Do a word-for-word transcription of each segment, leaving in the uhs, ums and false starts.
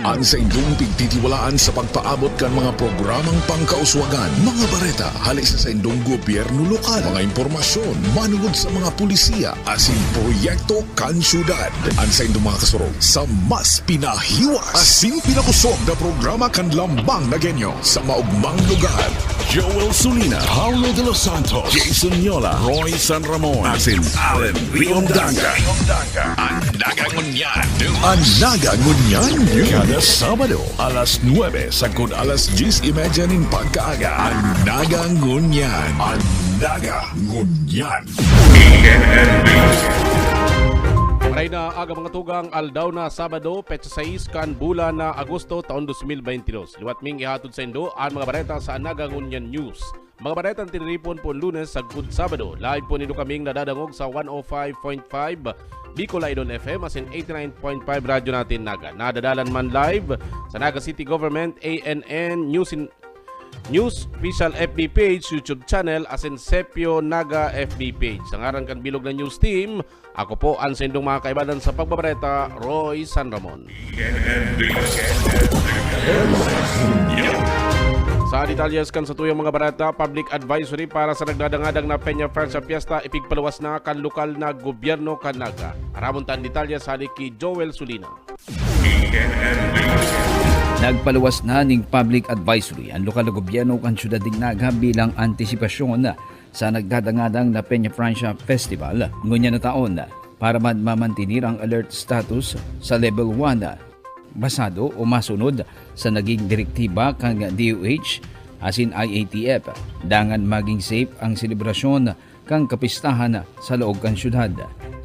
An saindong pigtitiwalaan sa pagpaabot kan mga programang pangkauswagan, mga bareta hali sa saindong gobyerno lokal, mga impormasyon manungod sa mga polisiya asin proyekto kan syudad. An saindong mga kasurog sa mas pinahiwas asin pinakusog na programa kan Lambang na Genyo sa maogmang lugar. Joel Sulina, Paulo de los Santos, Jason Yola, Roy San Ramon, asin Allen Riondanga. An Naga Ngunyan. An Naga Ngunyan News. Kada Sabado, alas nuebe sagkod alas dyes y media nin pagkaaga. An Naga Ngunyan. An Naga Ngunyan. Maray na aga, mga tugang, aldaw na Sabado, petsa sais kan bulan na Agosto, taon dos mil beintidos. Liwat ming ihatod saindo an mga bareta sa An Naga Ngunyan News. Mga baretang tiniripon po Lunes sagkod Sabado. Live po nindo kaming nadadangog sa one oh five point five Bicol Idol F M asin eighty-nine point five Radyo Natin Naga. Nadadalan man live sa Naga City Government, A N N News in, News Official F B page, YouTube channel, asin Sepio Naga F B page. Sa ngaran kan bilog na news team, ako po an saindong mga kaibanan sa pagbabareta, Roy San Ramon. Sa detalyes kan satuyang mga bareta, public advisory para sa nagdadangadang na Peña Francia Fiesta ipigpaluwas na kan lokal na gobyerno kan Naga. Aramon ta an detalyes hali ki Joel Sulina. Nagpaluwas na ning public advisory an lokal na gobyerno kan syudad nin Naga bilang antisipasyon sa nagdadangadang na Peña Francia Festival ngunyan na taon para man mamantener ang alert status sa Level one, basado o masunod sa naging direktiba kan D O H asin I A T F, dangan maging safe ang selebrasyon kan kapistahan sa laog kan syudad.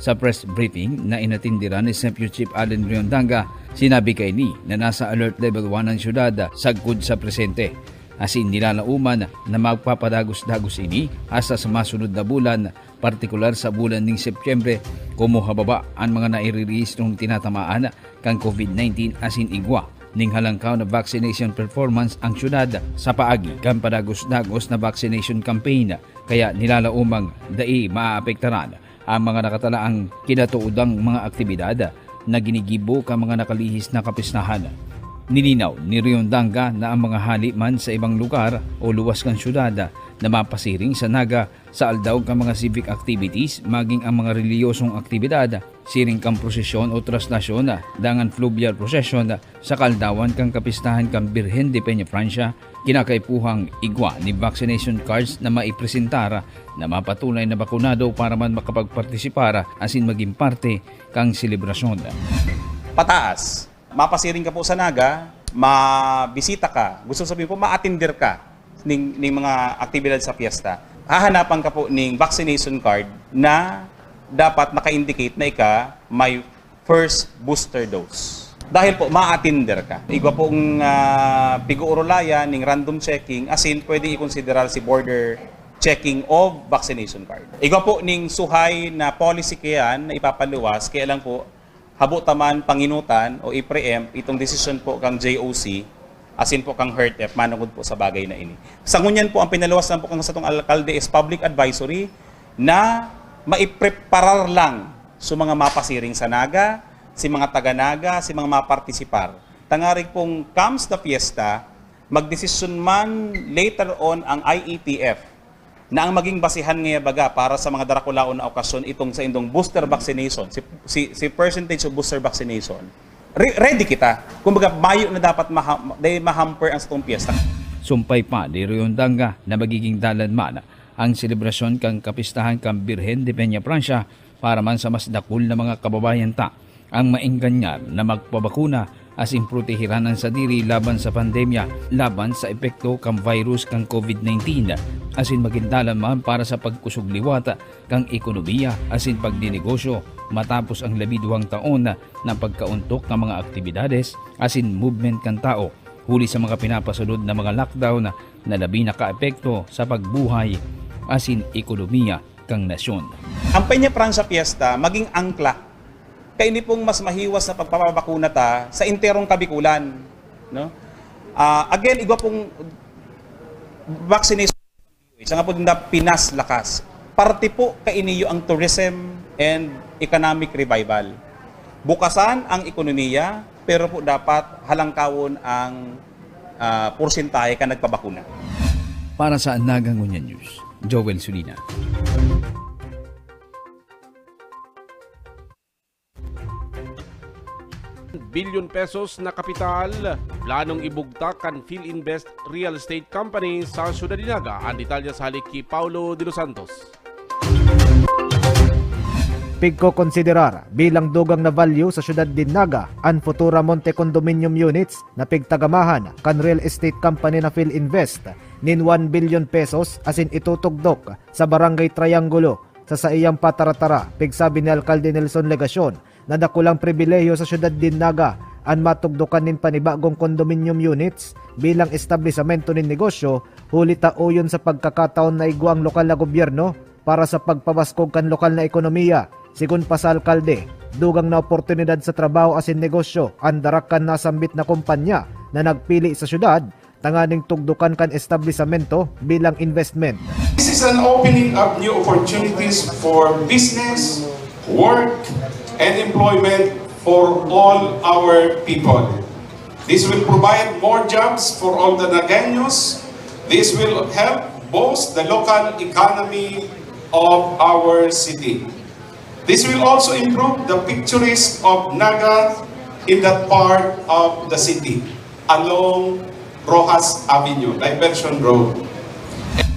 Sa press briefing na inatenderan ni Sepio Chief Allen Riondanga, sinabi kaini na nasa alert level one ang syudad sagkod sa presente, asin nilalaoman na magpapadagos-dagos ini hasta sa masunod na bulan, partikular sa bulan ning Setyembre, komo hababa an mga nairerehistro na tinatamaan kan COVID nineteen asin igwa ning halangkaw na vaccination performance ang syudad sa paagi kan padagos-dagos na vaccination campaign, kaya nilalaomang dai maaapektaran ang mga nakatalaang kinatuodang mga aktibidad na ginigibo kan mga nakalihis na kapistahan. Nilinaw ni Riondanga na ang mga hali man sa ibang lugar o luwas kan syudad na mapasiring sa Naga sa aldaw kan mga civic activities, maging ang mga reliyosong aktibidad, siring kan prosesyon o traslasyon, dangan fluvial procession, sa kaaldawan kan kapistahan kan Birhen de Peñafrancia, kinakaipuhang igwa nin vaccination cards na maipresentar na mapatunay na bakunado para man makapagpartisipar asin magin parte kan selebrasyon. Pataas. Mapasiring ka po sa Naga, mabisita ka, gusto sabihin po, ma-attender ka ning, ning mga aktibidad sa piyesta. Hahanapan ka po ning vaccination card na dapat naka-indicate na ika may first booster dose. Dahil po, ma-attender ka. Igwa pong ah, pig-uurulayan ning random checking, asin pwede ikonsiderar si border checking of vaccination card. Igwa po ning suhay na policy kayan na ipapaluwas, kaya lang po, habo ta man panginutan o i-preempt itong desisyon po kang J O C, asin po kang HERTF, manungod po sa bagay na ini. Sa ngunyan po, ang pinaluwas lang po kang satong alkalde is public advisory na maipreparar lang sa mga mapasiring sa Naga, si mga taga-Naga, si mga mapartisipar. Tangarig pong comes the fiesta, magdesisyon man later on ang I A T F na ang maging basihan ngaya baga para sa mga darakulaon na okasyon itong sa indong booster vaccination, si, si, si percentage of booster vaccination, re- ready kita. Kumbaga, mayo na dapat maha- dahil mahamper ang satong piyesta. Sumpay pa ni Riondanga na magiging dalan man ang selebrasyon kan kapistahan kan Birhen de Peñafrancia para man sa mas dakul na mga kababayan ta ang maenganyar na magpabakuna asin protehiran an sadiri laban sa pandemya, laban sa epekto kan virus kan COVID nineteen, asin magin dalan man para sa pagkusog liwat kan ekonomiya asin pagninegosyo matapos ang labi duwang taon na pagkaontok kan mga aktibidades asin movement kan tao huli sa mga pinapasunod na mga lockdown na labi nakaapekto sa pagbuhay asin ekonomiya kan nasyon. Ang Peña Francia Fiesta maging angkla kaini pong mas mahiwas na pagpapabakuna ta sa enterong Kabikulan, no? Ah, again, igwa pong vaccination sa nga po dinda Pinas lakas. Parte po kaini ang tourism and economic revival. Bukasan ang ekonomiya, pero po dapat halangkawon ang, ah, porsentahe kan nagpabakuna. Para sa Naga Ngunyan News, Joel Sulina. Bilyon pesos na kapital, planong ibugtak kan Filinvest Real Estate Company sa Syudad de Naga. Ang detalye sa halik ki Paulo de los Santos. Pigkokonsiderar bilang dugang na value sa Syudad de Naga an Futura Monte Condominium Units na pigtagamahan kan real estate company na Filinvest nin one billion pesos asin itutugdok sa Barangay Triangulo sa saiyang pataratara, pigsabi ni Alkalde Nelson Legacion na dakulang pribilehiyo sa Syudad de Naga an matugdokan nin panibagong condominium units bilang establisamento nin negosyo, huli ta oyon sa pagkakataon na igwa ang lokal na gobyerno para sa pagpabaskog kan lokal na ekonomiya. Sigon pa sa alkalde, dugang na oportunidad sa trabaho asin negosyo an darak kan nasambit na kompanya na nagpili sa syudad tanganing tugdokan kan establisamento bilang investment. This is an opening of new opportunities for business, work, and employment for all our people. This will provide more jobs for all the Nagueños. This will help boost the local economy of our city. This will also improve the picturesque of Naga in that part of the city, along Roxas Avenue, Diversion Road.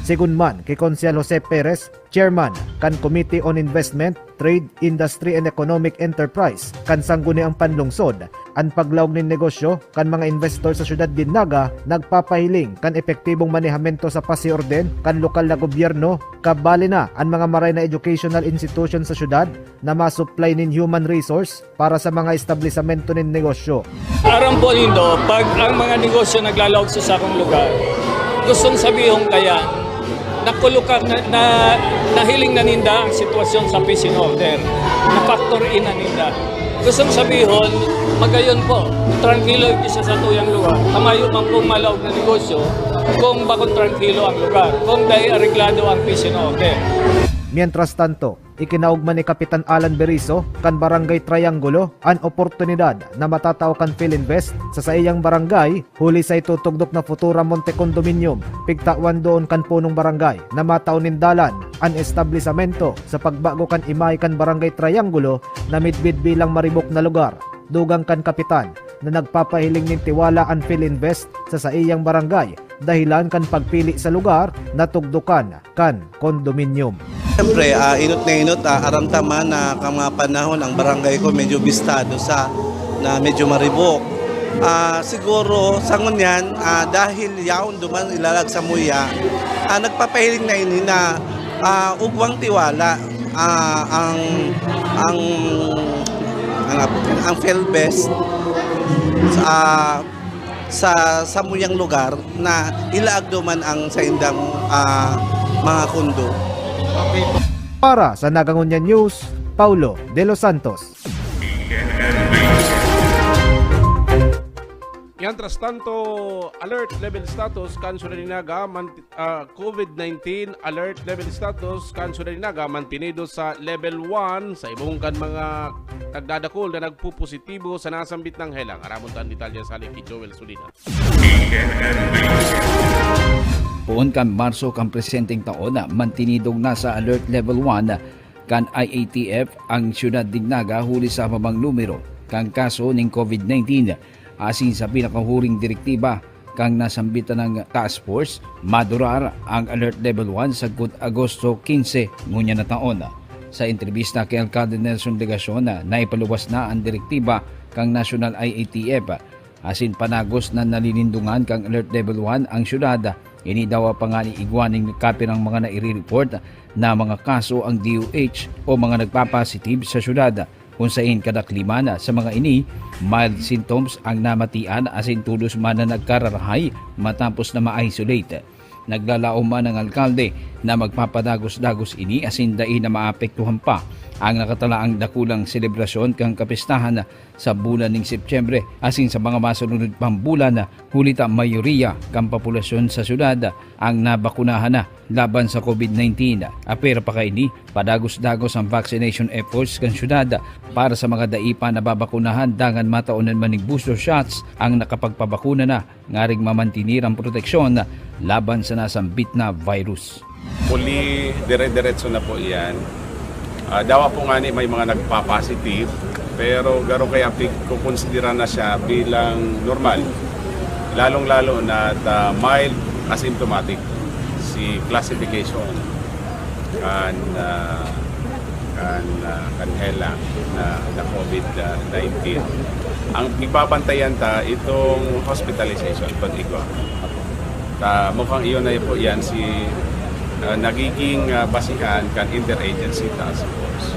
Sigon man ki Konsehal Jose Perez, Chairman kan Committee on Investment, Trade, Industry and Economic Enterprise kan Sangguniang Panlungsod, an paglaog nin negosyo kan mga investor sa syudad nin Naga nagpapahiling kan epektibong manehamento sa pasiorden kan lokal na gobyerno, kabali na an mga maray na educational institution sa syudad na ma-supply nin human resource para sa mga establisamento nin negosyo. Aram po nindo, pag ang mga negosyo naglalaog sa sakong lugar, gustong sabihon kaya, nakulukan na, na, nahiling na ninda ang sitwasyon sa peace and order. Na-factor in na ninda. Gustong sabihon, magayon po, trangkilo yung isa sa tuyang lugar. Kamayo man pong malaog na negosyo, kung bakong trangkilo ang lugar, kung dai areglado ang peace and order. Mientras tanto, ikinaog man ni Kapitan Alan Beriso kan Barangay Triangulo an oportunidad na matatao kan Filinvest sa saiyang barangay, huli sa itutugdok na Futura Monte Condominium, pigtawan doon kan punong barangay na matao nin dalan an establisamento sa pagbago kan imahe kan Barangay Triangulo na midbid bilang maribok na lugar. Dugang kan kapitan na nagpapahiling nin tiwala an Filinvest sa saiyang barangay, dahilan kan pagpili sa lugar na tugdokan kan condominium. Siyempre, ah, inot na inot, ah, aram ta man na kan mga panahon ang barangay ko medyo bistado sa, na medyo maribok. Ah, siguro sa ngunyan, ah, dahil yaon duman ilalag sa muya, ah, nagpapahiling na ini na, ah, ugwang tiwala, ah, ang, ang, ang, ang Felbest sa sa samuyang lugar na ilaag duman ang saindang, ah, mga kondo. Para sa Naga Ngunyan News, Paulo de los Santos. Mientras tanto, alert level status kan Syudad de Naga, man-, ah, COVID nineteen alert level status kan Syudad de Naga mantinido sa level one sa ibong kan mga nagdadakul na nagpupositibo sa nasambit na helang. Aramon ta an detalye sa halik ki Joel Sulina. Poon kan Marso kan presenteng taon, mantinidong nasa alert level one kan I A T F ang siyudad nin Naga huli sa mababang numero kan kaso nin COVID nineteen. Asin sa pinakahuring direktiba kan nasambitan na task force, madurar ang Alert Level one sagkod Agosto quince ngunyan na taon. Sa entrebista ki Alkalde Nelson Legacion, naipaluwas na an direktiba kan National I A T F. Asin panagos na nalinindongan kan Alert Level one ang syudad. Ini dawa pa ngani igwa nin kapirang mga naire-report na mga kaso ang D O H o mga nagpapositive sa syudad, kun saen kadaklima na sa mga ini, mild symptoms ang namatian asin todos man na nagkararahay matapos na ma-isolate. Naglalaom man ang alkalde na magpapadagos-dagos ini asin dai na maapektuhan pa ang nakatalaang dakulang selebrasyon kan kapistahan sa bulan nin Setyembre asin sa mga masunod pang bulan, huli ta mayoriya kan populasyon sa syudad ang nabakunahan na. laban sa COVID nineteen. Apwera pa kaini, padagos-dagos ang vaccination efforts kan syudad para sa mga dai pa nababakunahan dangan mataonan man ning booster shots ang nakapagpabakuna na, ngaring mamantinir ang proteksyon laban sa nasambit na virus. Huli, dire-diretso na po yan. Ah, dawa po nga ni may mga nagpa-positive, pero garo kaya pigkukonsidera na siya bilang normal. Lalong-lalo na at, ah, mild asymptomatic si classification kan, ah, kan, ah, kan helang na, na COVID nineteen. Ang pigbabantayan ta, itong hospitalization, pag-igwa. Ta, mukhang iyon na po yan si, ah, nagiging, ah, basihan kan interagency task force.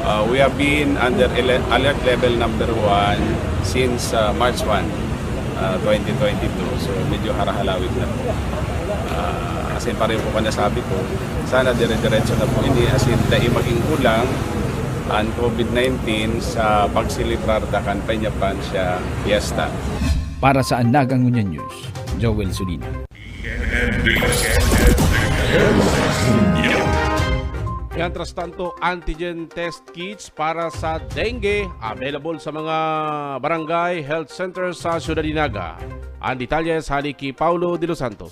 Ah, we have been under ele- alert level number one since, ah, March one, ah, twenty twenty-two. So, medyo harahalawig na po. Ah, as in, pareho po ka nasabi ko, sana dire-diretso na po ini. As in, dai maging kulang ang COVID nineteen sa pagselebrar ta kan Peña Francia Fiesta. Para sa Anagang Union News, Joel Sulina. Mientras tanto, antigen test kits para sa dengue available sa mga barangay health center sa Siyudad de Naga. Ang detalye sa hali ki Paulo de los Santos.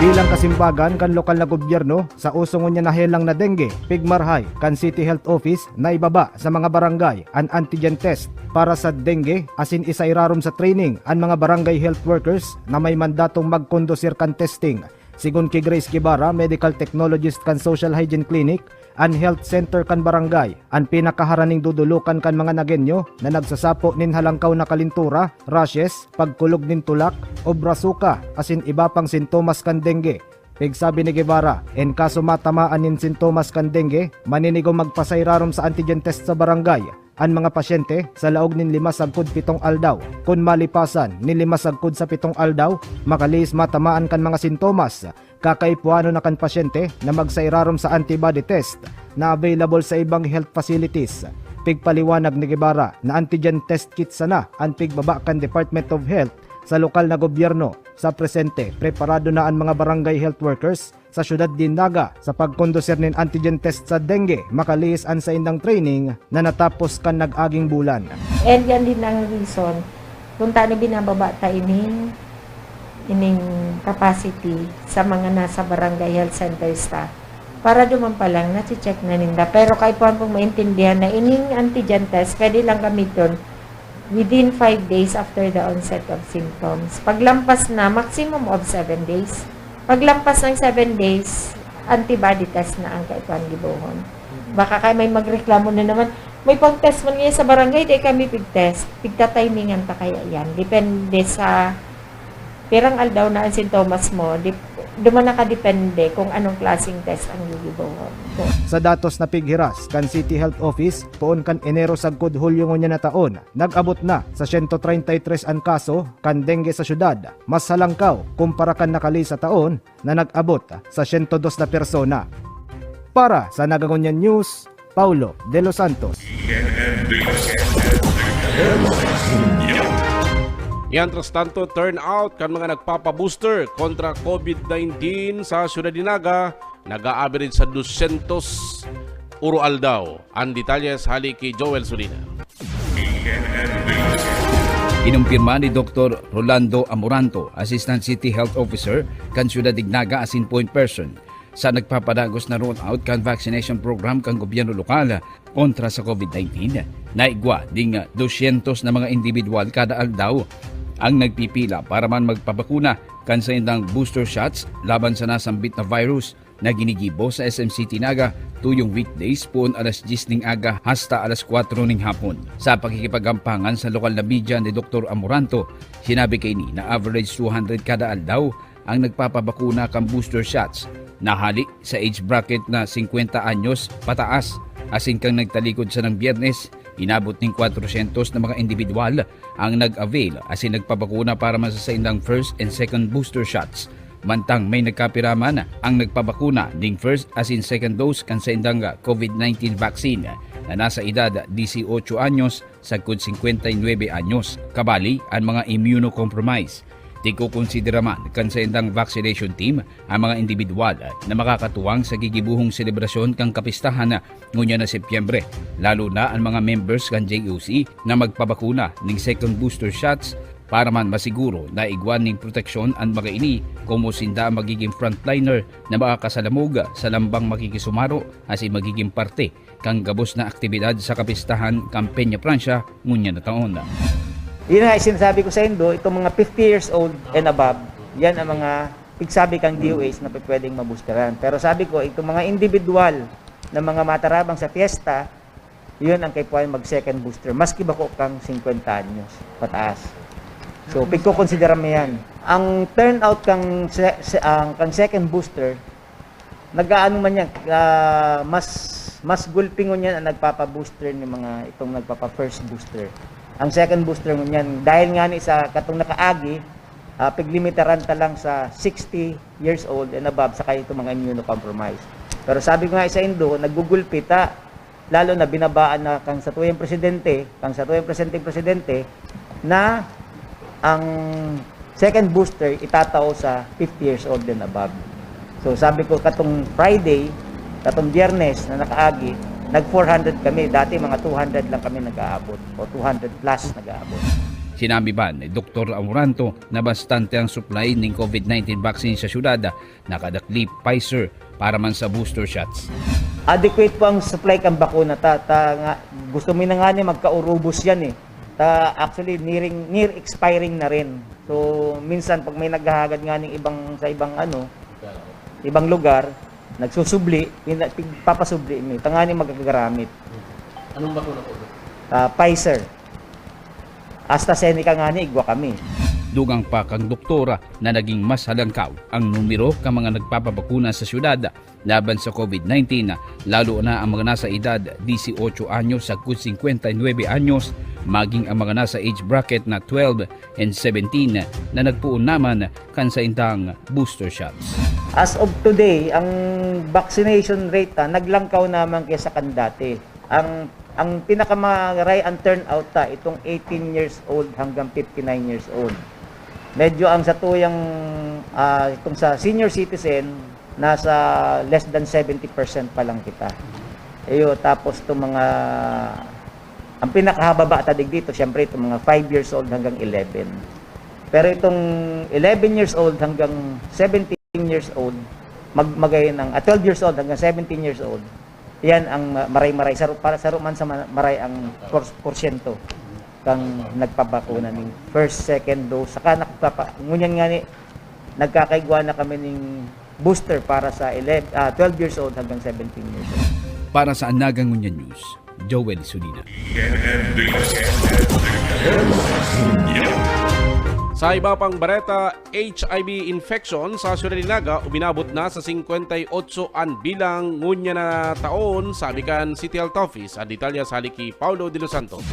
Bilang kasimbagan kan lokal na gobyerno, sa uso ngunyan na helang na dengue, pigmarahay kan City Health Office na ibaba sa mga barangay an antigen test para sa dengue asin isairarom sa training an mga barangay health workers na may mandatong magkondusir kan testing. Sigon ki Grace Guevara, medical technologist kan Social Hygiene Clinic and Health Center kan barangay, an pinakaharaning dudulukan kan mga Nagueño na nagsasapo nin halangkaw na kalintura, rashes, pagkulog nin tulak, obra suka, asin iba pang sintomas kan dengue. Pigsabi ni Guevara, en kaso matamaan nin sintomas kan dengue, maninigo magpasairarom sa antigen test sa barangay an mga pasyente sa laog nin lima sagkod pitong aldaw. Kun malipasan nin lima sagkod sa pitong aldaw, makalihis matamaan kan mga sintomas, kakaipuhanon na kan pasyente na magsairarom sa antibody test na available sa ibang health facilities. Pigpaliwanag ni Guevara na antigen test kit sana an pigbaba kan Department of Health sa lokal na gobyerno. Sa presente, preparado na an mga barangay health workers sa siyudad nin Naga sa pagkondusir nin antigen test sa dengue makalihis an saindang training na natapos kan nag-aging bulan. And yan din ang reason kung tano binababa ta ining, ining capacity sa mga nasa barangay health centers ta. Para duman pa lang, nache-check na ninda. Pero kaipuhan pong maintindihan na ining antigen test, pwede lang gamiton within five days after the onset of symptoms. Paglampas na, maximum of seven days. Paglampas ng seven days, antibody test na ang kaipuhan gibohon. Baka kaya may magreklamo na naman, may pag-test man ngayon sa barangay, di kami pig-test. Pigtatimingan ta kaya yan. Depende sa pirang aldaw na ang sintomas mo, dip, duman nakadepende kung anong klaseng test ang gigibohon. Sa datos na pighiras kan City Health Office, poon kan Enero sagkod Hulyo ngunyan na taon, nag-abot na sa siyento treinta y tres an kaso kan dengue sa syudad, mas halangkaw kumpara kan nakalihis sa taon na nag-abot sa siyento dos na persona. Para sa Nagangunyan News, Paulo de los Santos. Mientras tanto, turnout kan mga nagpapabooster kontra COVID nineteen sa Siyudad de Naga nag-a-average sa dosyentos oro-aldaw. Ang detalye sa hali ki Joel Sulina. Kinumpirma ni Doktor Rolando Amoranto, Assistant City Health Officer kan Siyudad de Naga asin point person, sa nagpapadagos na rollout kan vaccination program kan gobyerno lokal kontra sa COVID nineteen, na igwa ding dosyentos na mga indibidwal kada aldaw ang nagpipila para man magpabakuna kan saindang booster shots laban sa nasambit na virus na ginigibo sa S M City Naga tuyong weekdays poon alas dyes ning aga hasta alas kwatro ning hapon. Sa pakikipaggampangan sa lokal na media ni Doktor Amoranto, sinabi kaini na average two hundred kada aldaw ang nagpapabakuna kan booster shots na hali sa age bracket na singkwenta anyos pataas, asin kan nagtalikod sanang Biyernes, inabot nin kwatrosyentos na mga indibidwal ang nag-avail asin nagpabakuna para man sa saindang first and second booster shots. Mantang may nagkapira man ang nagpabakuna ning first asin second dose kan saindang COVID nineteen vaccine na nasa edad disiotso anyos sagkod singkwenta y nuebe anyos, kabali an mga immunocompromised. Tigkokonsidera man kan saindang vaccination team ang mga indibidwal na makakatuwang sa gigibohong selebrasyon kan kapistahan ngunyan na Setyembre, lalo na an mga members kan J O C na magpabakuna nin second booster shots para man masiguro na igwa nin proteksyon an mga ini, komo sinda an magigin frontliner na makakasalamog sa lambang makikisumaro asin magigin parte kan gabos na aktibidad sa kapistahan kan Peña Francia ngunyan na taon. Yun nga, sinasabi ko sa indo, itong mga fifty years old and above, yan ang mga pigsabi kang D O H na pwedeng mabusteran. Pero sabi ko, itong mga individual na mga matarabang sa fiesta, yun ang kaipuhan mag second booster, maski bako kang fifty anyos pataas. So, pigkokonsidera mo yan. Ang turnout kang, se- se- ang, kang second booster, nag-aano man yan, ah, mas mas gulpi ngunyan ang nagpapa-booster ni mga itong nagpapa-first booster. Ang second booster ngunyan, dahil nga ni sa katong nakaagi, ah, piglimitaran ta lang sa sixty years old and above, saka itong mga immunocompromised. Pero sabi ko nga sa indo, naggugulpi ta, lalo na binabaan na kang satuyang presidente, kang satuyang presenteng presidente, na ang second booster itatao sa fifty years old and above. So, sabi ko, katong Friday, katong Biyernes na nakaagi, nag four hundred kami. Dati, mga two hundred lang kami nag-aabot, o two hundred plus nag-aabot. Sinabi man ni Doktor Amoranto na bastante ang supply nin COVID nineteen vaccine sa syudad, nakadakli Pfizer para man sa booster shots. Adequate po ang supply kan bakuna ta, ta nga, gusto mi na nga ni magkaurubos yan eh. Ta, actually, nearing, near expiring na rin. So, minsan pag may naghahagad nga ning ibang, sa ibang ano, ibang lugar, nagsusubli, pina- pigpapasubli mi. Tangani magagaramit. Anong bakuna po, Doc? Ah, Pfizer. AstraZeneca nga ni, igwa kami. Dugang pa kang doktora na naging mas halangkaw ang numero kan mga nagpapabakuna sa syudad laban sa COVID nineteen, lalo na ang mga nasa edad disiotso anyos sagkod singkwenta y nuebe anyos, maging ang mga nasa age bracket na twelve and seventeen na nagpoon naman kan saindang booster shots. As of today, ang vaccination rate ta naglangkaw naman kaysa kan dati. Ang ang pinakamaray ang turnout ta itong eighteen years old hanggang fifty-nine years old. Medyo ang satuyang, ah, itong sa senior citizen, nasa less than seventy percent pa lang kita. Iyo, tapos itong mga, ang pinakahababa ta digdi, ito, syempre, itong mga five years old hanggang eleven. Pero itong eleven years old hanggang seventeen years old, mag-, magay ng, ah, twelve years old hanggang seventeen years old, yan ang ma-, maray-maray. Saro, para saro man sa ma-, maray ang pors-, porsyento kang nagpabakuna ning first, second dose. Saka nakapapa-, ngunyan nga ni, nagkakaigwa na kami ning booster para sa eleven, ah, twelve years old hanggang seventeen years old. Para sa Anagang Ngunyan News, Joel Sulina. Sa iba pang bareta, H I V infection sa Ciudad de Naga uminabot na sa singkwenta y otso an bilang ngunyan na taon, sabi kan City Health Office. An detalye sa hali ki Paulo de los Santos.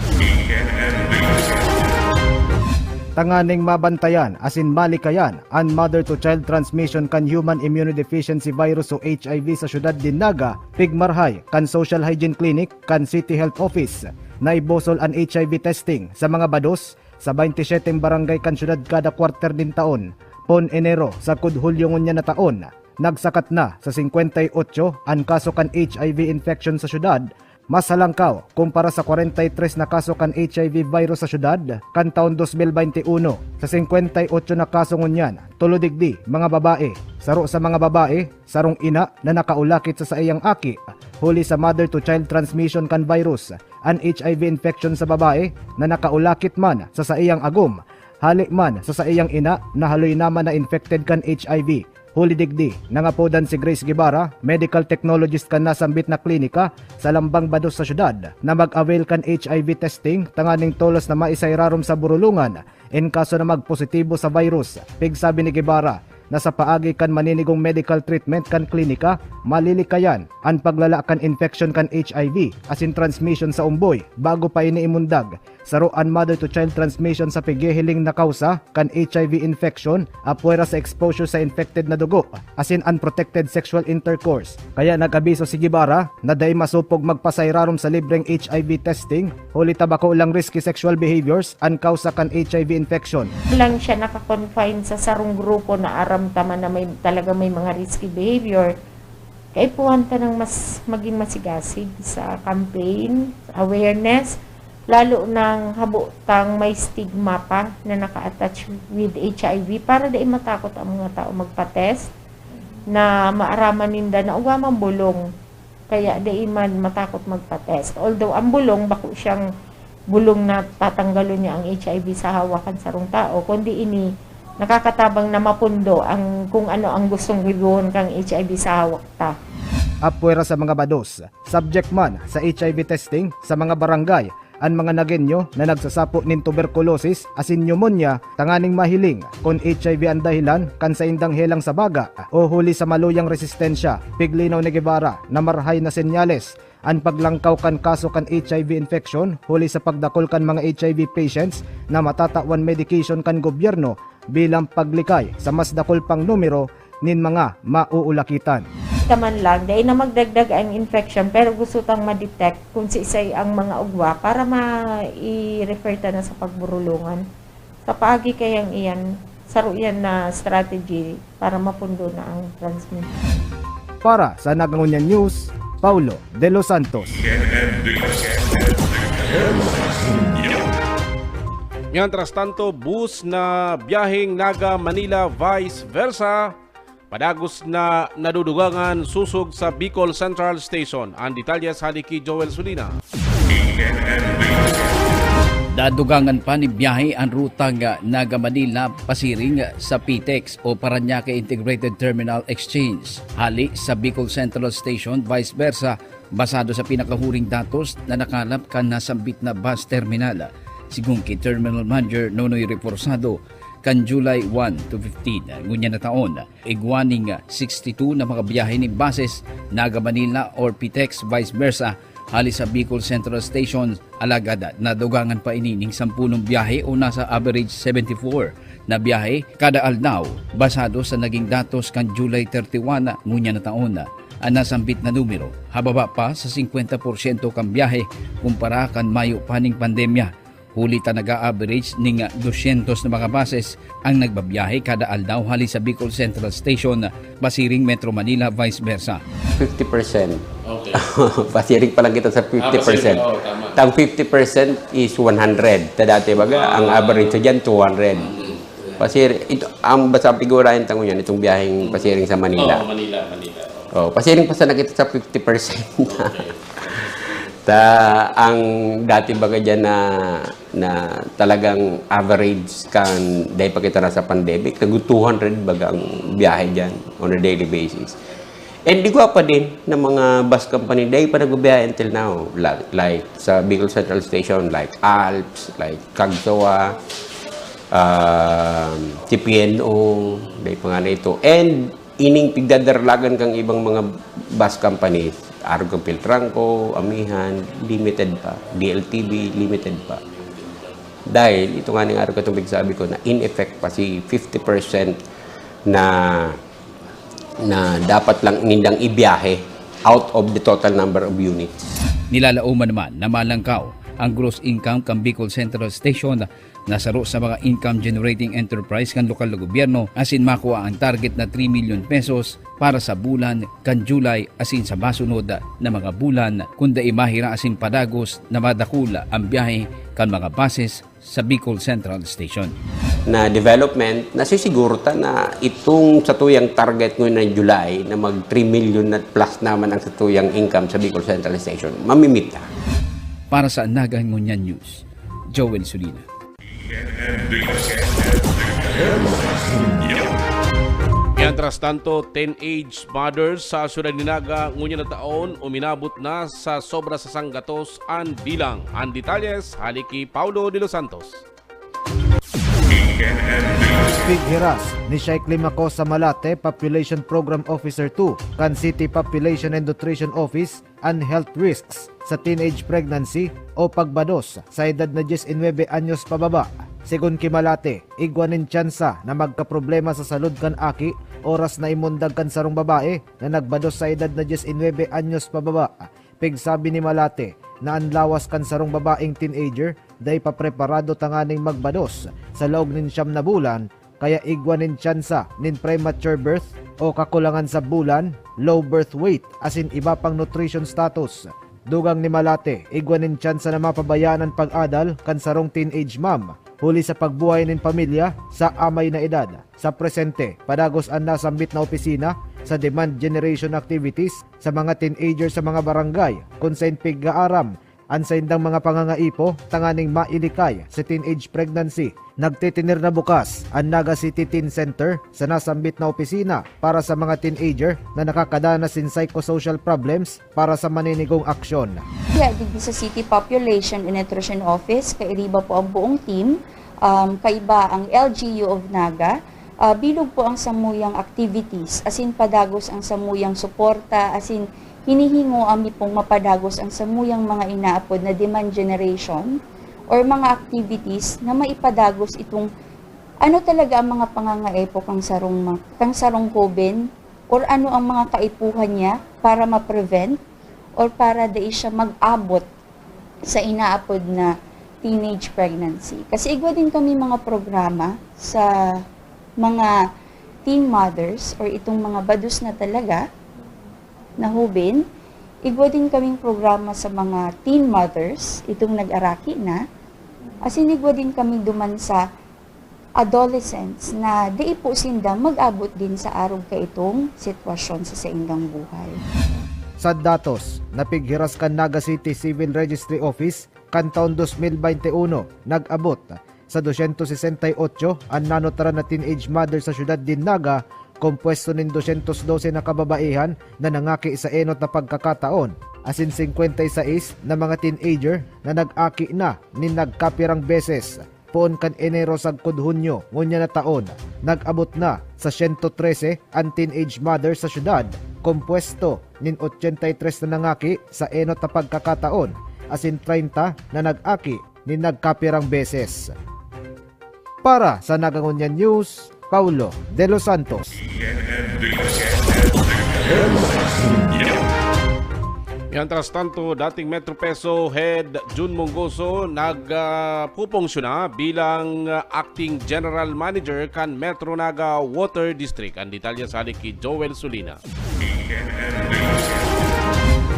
Tanganing mabantayan asin malikayan an mother to child transmission kan human immunodeficiency virus o H I V sa siyudad nin Naga, pigmarahay kan Social Hygiene Clinic kan City Health Office, naibosol an H I V testing sa mga bados sa baynte syeteng barangay kan siyudad kada kwarter nin taon. Poon Enero sagkod Hulyo ngunyan na taon, nagsakat na sa singkwenta y otso an kaso kan H I V infection sa siyudad, mas halangkaw kumpara sa kwarenta y tres na kaso kan H I V virus sa siyudad kan taon dos mil baynte uno. Sa singkwenta y otso na kaso ngunyan, tulo digdi mga babae. Saro sa mga babae, sarong ina na nakaulakit sa saiyang aki huli sa mother to child transmission kan virus. An H I V infection sa babae na nakaulakit man sa saiyang agom, hali man sa saiyang ina na haloy naman na infected kan H I V. Huli digdi, nangapodan si Grace Guevara, medical technologist kan nasambit na klinika sa Lambang Bados sa siyudad, na mag-avail kan H I V testing tanganing tolos na maisairarom sa burulungan in kaso na magpositibo sa virus. Pigsabi ni Guevara, na sa paagi kan maninigong medical treatment kan klinika, malilikayan an paglala kan infeksyon kan H I V asin transmission sa umboy bago pa ini imundag. Saro an mother to child transmission sa pighihiling na kawsa kan H I V infection apwera sa exposure sa infected na dugo asin unprotected sexual intercourse. Kaya nag-abiso si Guevara na dai masopog magpasairarom sa libreng H I V testing huli ta bako lang risky sexual behaviors an kawsa kan H I V infection. Lang siya naka-confine sa sarong grupo na aram ta man na may, talaga may mga risky behavior. Kaipuhan ta nang mas maging masigasig sa campaign, awareness, lalo nang habo tang may stigma pa na naka-attach with H I V para dai matakot ang mga tao magpa-test na maaraman ninda na ugwa man bulong. Kaya dai man matakot magpa-test. Although ang bulong, bako siyang bulong na tatanggalon niya ang H I V sa hawak kan sarong tao, kundi ini nakakatabang na mapundo ang kung ano ang gustong ribuhon kang H I V sa hawak ta. Apwera sa mga bados, subject man sa H I V testing sa mga barangay, an mga Nagueño na nagsasapo nin tuberkulosis asin pneumonia tanganing mahiling kun H I V an dahilan kan saindang helang sa baga o huli sa maluyang resistensya. Piglinaw ni Guevara na marhay na senyales an paglangkaw kan kaso kan H I V infection huli sa pagdakul kan mga H I V patients na matatawan medication kan gobyerno bilang paglikay sa mas dakul pang numero nin mga mauulakitan. Ika man lang, dai na magdagdag ang infection pero gusto tang ma-detect kung siisay ang mga ugwa para ma-i-refer ta na sa pagburulungan. Sa paagi kayang iyan, saro iyan na strategy para mapundo na ang transmission. Para sa Nagangunyan News, Paulo de los Santos. Mientras tanto, bus na biyaheng Naga-Manila vice versa, padagos na nadudugangan sosog sa Bicol Central Station. Ang detalye sa hali ki Joel Sulina. Nadugangan pa nin biyahe an rutang Naga-Manila pasiring sa PTEX o Parañaque Integrated Terminal Exchange. Hali sa Bicol Central Station, vice versa, basado sa pinakahuring datos na nakalap kan nasambit na bus terminal. Sigon ki Terminal Manager Nonoy Reforzado, kan July one to fifteen ngunyan na taon, igwa nin sixty-two na mga biyahe nin buses, Naga-Manila or PTEX vice versa, hali sa Bicol Central Station, alagad nadugangan pa ini nin sampolong biyahe o nasa average seventy-four na biyahe kada aldaw, basado sa naging datos kan July thirty-one ngunyan na taon. An nasambit na numero, hababa pa sa singkwenta porsyento kan biyahe kumpara kan mayo pa ning pandemya. Huli ta naga-average ning dosyentos na mga buses ang nagbabiyahe kada aldaw hali sa Bicol Central Station, pasiring Metro Manila, vice versa. fifty percent. Okay. Pasiring pa lang kita sa fifty percent. Ah, pasiring, oo, tama. Tang fifty percent is one hundred. Ta dati baga, ang average sa dyan, two hundred. Pasir, ito, ang basta figurahin tango yan, itong biyaheng pasiring sa Manila. Oo, Manila, Manila. Oh, pasiring pa sana kita sa fifty percent. Ta, ang dati baga dyan na, na talagang average kan, dahil pa kita nasa pandemic, nag two hundred baga ang biyahe dyan on a daily basis. And igwa pa din na mga bus company, dahil pa nagbibiyahe until now, like, like sa Bicol Central Station, like Alps, like Cagsawa, um, C P N O, dahil pa nga na ito. And ining pigdadarlagan kang ibang mga bus company, arog kang Peltranco, Amihan, limited pa, D L T V, limited pa. Dahil ito nga ning arog katong pigsabi ko na in effect pa si fifty percent na na dapat lang nindang ibiyahe out of the total number of units. Nilalaoman naman na malangkaw ang gross income kan Bicol Central Station na saro sa mga income generating enterprise kan lokal na gobyerno asin makua ang target na three million pesos para sa bulan kan July asin sa masunod na mga bulan kun dai mahira asin padagos na madakul ang biyahe kan mga buses sa Bicol Central Station. Na development, nasisiguro ta na itong satuyang target ngunyan na July na mag three million na plus naman ang satuyang income sa Bicol Central Station, mamimit ta. Para sa Naga Ngunyan News, Joel Sulina. Mientras tanto, teenage mothers sa siyudad ni Naga ngunyan na taon uminabot na sa sobra sa sanggatos an bilang. Ang detalye sa hali ki Paulo de los Santos. Pighiras ni Shaikli Macosa Malate, Population Program Officer two kan City Population and Nutrition Office, an health risks sa teenage pregnancy o pagbados sa edad na diecinuebe anyos pababa. Segun ki Malate, igwa nin tsansa na magkaproblema sa salud kan aki oras na imundag kan sarong babae na nagbados sa edad na diecinuebe anyos pababa. Pigsabi ni Malate na an lawas kan sarong babaeng teenager dai pa preparado tanganing magbados sa laog nin siyam na bulan, kaya igwa nin tsansa nin premature birth o kakulangan sa bulan, low birth weight, asin iba pang nutrition status. Dugang ni Malate, igwa nin tsansa na mapabayaan an pag-adal kan sarong teenage mom, huli sa pagbuhay nin pamilya sa amay na edad. Sa presente, padagos an nasambit na opisina sa demand generation activities sa mga teenager sa mga barangay, kun saen pig-aaram an saindang mga pangangaipo tanganing mailikay sa teenage pregnancy. Nagtitener na bukas an Naga City Teen Center sa nasambit na opisina para sa mga teenager na nakakadanas nin psychosocial problems para sa maninigong aksyon. Kaya digdi sa City Population and Nutrition Office, kairiba po ang buong team, um, kaiba ang L G U of Naga, ah, bilog po ang samuyang activities, asin padagos ang samuyang suporta, asin hinihingoa mi pong mapadagos ang samuyang mga inaapod na demand generation or mga activities na maipadagos itong ano talaga ang mga pangangaipo kang sarong ma-, kang sarong hoben or ano ang mga kaipuhan niya para ma-prevent or para dai siya mag-abot sa inaapod na teenage pregnancy. Kasi igwa din kami mga programa sa mga teen mothers or itong mga bados na talaga na hoben. Igwa din kaming programa sa mga teen mothers, itong nag-araki na. Asin igwa din kami duman sa adolescents na dai po sinda mag-abot din sa arog kaitong sitwasyon sa saindang buhay. Sa datos na pighiras kan Naga City Civil Registry Office, kan taon dos mil baynte uno, nag-abot sa dosyentos sesenta y otso an nanutran na teenage mother sa siyudad nin Naga, kompuesto nin dosyentos dose na kababaihan na nangaki sa enot na pagkakataon, asin singkwenta y sais na mga teenager na nag-aki na nin nagkapirang beses. Poon kan Enero sagkod Hunyo ngunyan na taon, nag-abot na sa siyento trese an teenage mother sa siyudad, kompuesto nin ochenta y tres na nangaki sa enot na pagkakataon, asin treinta na nag-aki nin nagkapirang beses. Para sa Naga Ngunyan News, Paulo de los Santos. Mientras tanto, dating Metro Peso Head Jun Mongoso nagpupunksyon na bilang, ah, Acting General Manager kan Metro Naga Water District. Ang detalye sa hali ki Joel Sulina.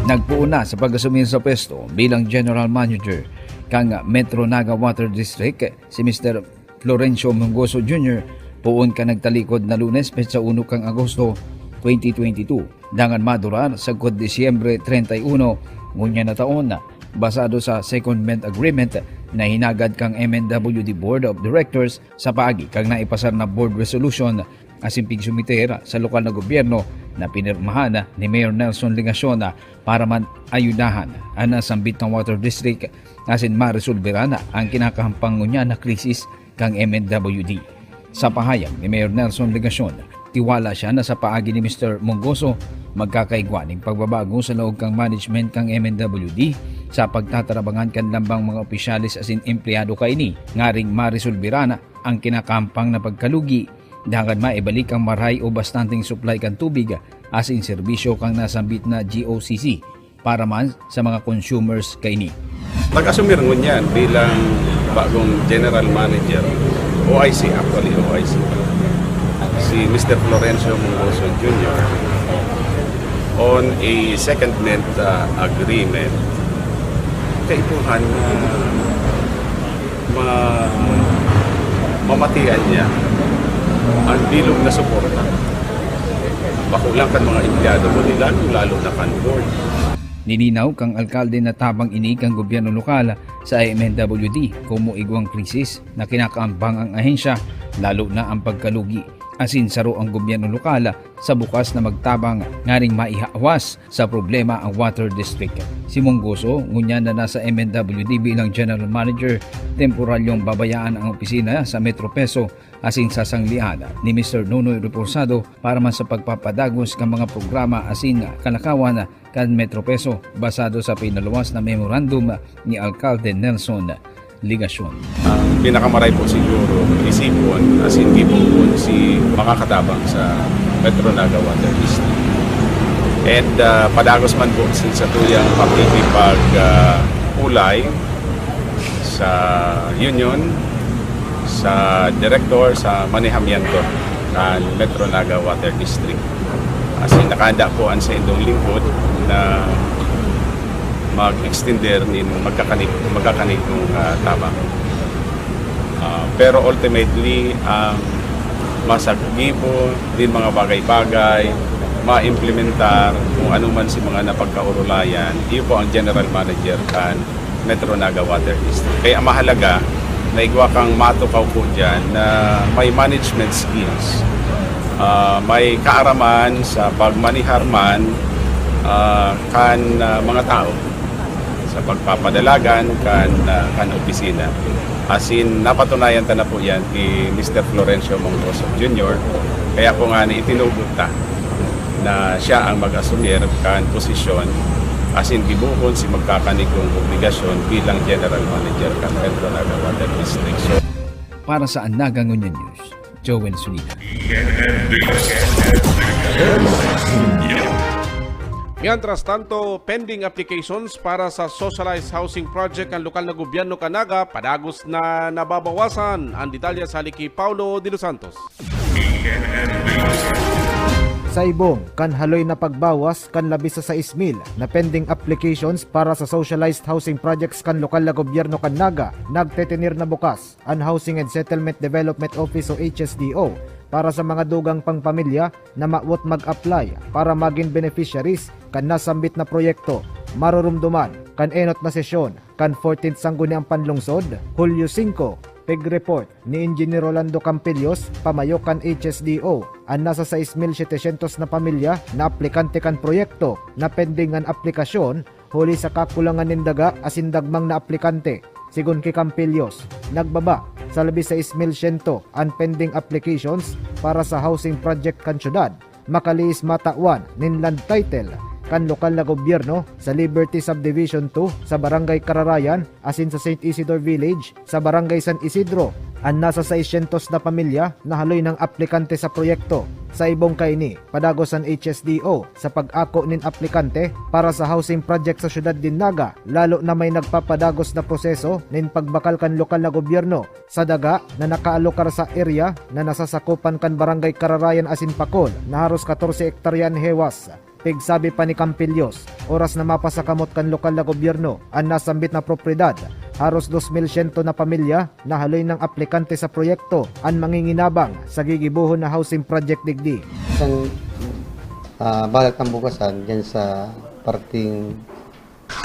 Nagpoon na sa pag-asumir sa pwesto bilang General Manager kan Metro Naga Water District si Mister Florencio Mongoso Junior poon kan nagtalikod na Lunes, petsa uno kan Agosto, twenty twenty-two, dangan madurar sagkod Disyembre treinta y uno ngunyan na taon, basado sa Secondment Agreement na hinagad kan M N W D Board of Directors sa paagi kan naipasar na Board Resolution asin pigsumiter sa lokal na gobyerno na pinirmahan ni Mayor Nelson Legacion para man ayudahan an nasambit na water district asin maresolberan an kinakahampang ngunyan na krisis kan M N W D. Sa pahayag ni Mayor Nelson Legacion, tiwala siya na sa paagi ni Mister Mongoso, magkakaigwa nin pagbabago sa laog kan management kan M N W D sa pagtatarabangan kan lambang mga opisyales asin empleyado kaini, ngaring maresolberan an kinakahampang na pagkalugi, dangan maibalik an marahay o bastanteng supply kan tubig asin serbisyo kan nasambit na G O C C para man sa mga consumers kaini. Nag-asumir ngunyan bilang bagong general manager, O I C actually, O I C, si Mister Florencio Mongoso Junior on a secondment, uh, agreement. Kaipuhan na ma-, mamatian niya ang bilog na suporta. Bako lang kan mga empleyado, kundi lalong-lalo na kan board. Nilinaw kan alkalde na tabang ini kan gobyerno lokal sa M N W D, komo igwang krisis na kinakaambang ang ahensya, lalo na ang pagkalugi. Asin saro ang gobyerno lokal sa bukas na magtabang nganing maihawas sa problema ang water district. Si Munggoso, ngunyan na nasa M N W D bilang general manager, temporaryong babayaan ang opisina sa Metro Peso asin sasanglian ni Mister Nonoy Reposado para man sa pagpapadagos kan mga programa asin kalakawan kan Metro Peso, basado sa pinaluwas na memorandum ni Alkalde Nelson Legacion. Ang pinakamaray po siguro isipon, as in, gibohon si mga katabang sa Metro Naga Water District. And, ah, padagos man po sin satuyang pakikipag, ah, ulay sa union, sa direktor, sa manehamiento kan Metro Naga Water District. As in, nakahanda po ang saindong lingkod na mag-extender nin magkakanig-, magkakanigong, ah, tabang. Ah, pero ultimately, ang masagibo din mga bagay-bagay, maimplementar, kung ano man si mga napagkaurulayan, iyo po ang general manager kan Metro Naga Water District. Kaya mahalaga na igwa kang matukaw po dyan na may management skills, ah, may kaaraman sa pagmanihar man, ah, kan, ah, mga tao sa pagpapadalagan kan, ah, kan opisina. As in, napatunayan ta na po yan kay Mister Florencio Mongoso Junior. Kaya po nga ni itinugot ta na siya ang mag-asumir kan posisyon, as in, gibohon si magkakanigong obligasyon bilang general manager kan Metro Naga Water District. So, para sa An Naga Ngunyan News, Joel Sulina. Mientras tanto, pending applications para sa socialized housing project kan lokal na gobyerno kan Naga padagos na nababawasan. Ang detalye sa hali ki Paulo de los Santos. Sa ibong kan haloy na pagbawas kan labi sa sais mil na pending applications para sa socialized housing projects kan lokal na gobyerno kan Naga, nagtetener na bukas an Housing and Settlement Development Office o H S D O para sa mga dugang pang pamilya na mawot mag-apply para magin beneficiaries kan nasambit na proyekto. Marurumduman kan enot na sesyon kan fourteenth Sangguniang Panlungsod, Hulyo singko. Pig-report ni Engineer Rolando Campillos, pamayo kan H S D O, an nasa sais mil setecientos na pamilya na aplikante kan proyekto na pending an aplikasyon, huli sa kakulangan nin daga asin dagmang na aplikante. Sigon ki Campillos, nagbaba sa labi sais mil siento an pending applications para sa housing project kan syudad. Makalihis matawan nin land title kan lokal na gobyerno sa Liberty Subdivision two sa Barangay Kararayan asin sa Saint Isidore Village sa Barangay San Isidro an nasa seiscientos na pamilya na haloy nang aplikante sa proyekto. Sa ibong kaini, padagos an H S D O sa pag-ako nin aplikante para sa housing project sa syudad nin Naga, lalo na may nagpapadagos na proseso nin pagbakal kan lokal na gobyerno sa daga na nakaalokar sa area na nasasakopan kan Barangay Kararayan asin Pacol na haros katorse hektarya an hewas. Pigsabi pa ni Campillos, oras na mapasakamot kan lokal na gobyerno an nasambit na propiedad, haros dos mil siento na pamilya na haloy nang aplikante sa proyekto an manginginabang sa gigibohon na housing project digdi. Isang, ah, balag tambugasan dyan sa parting,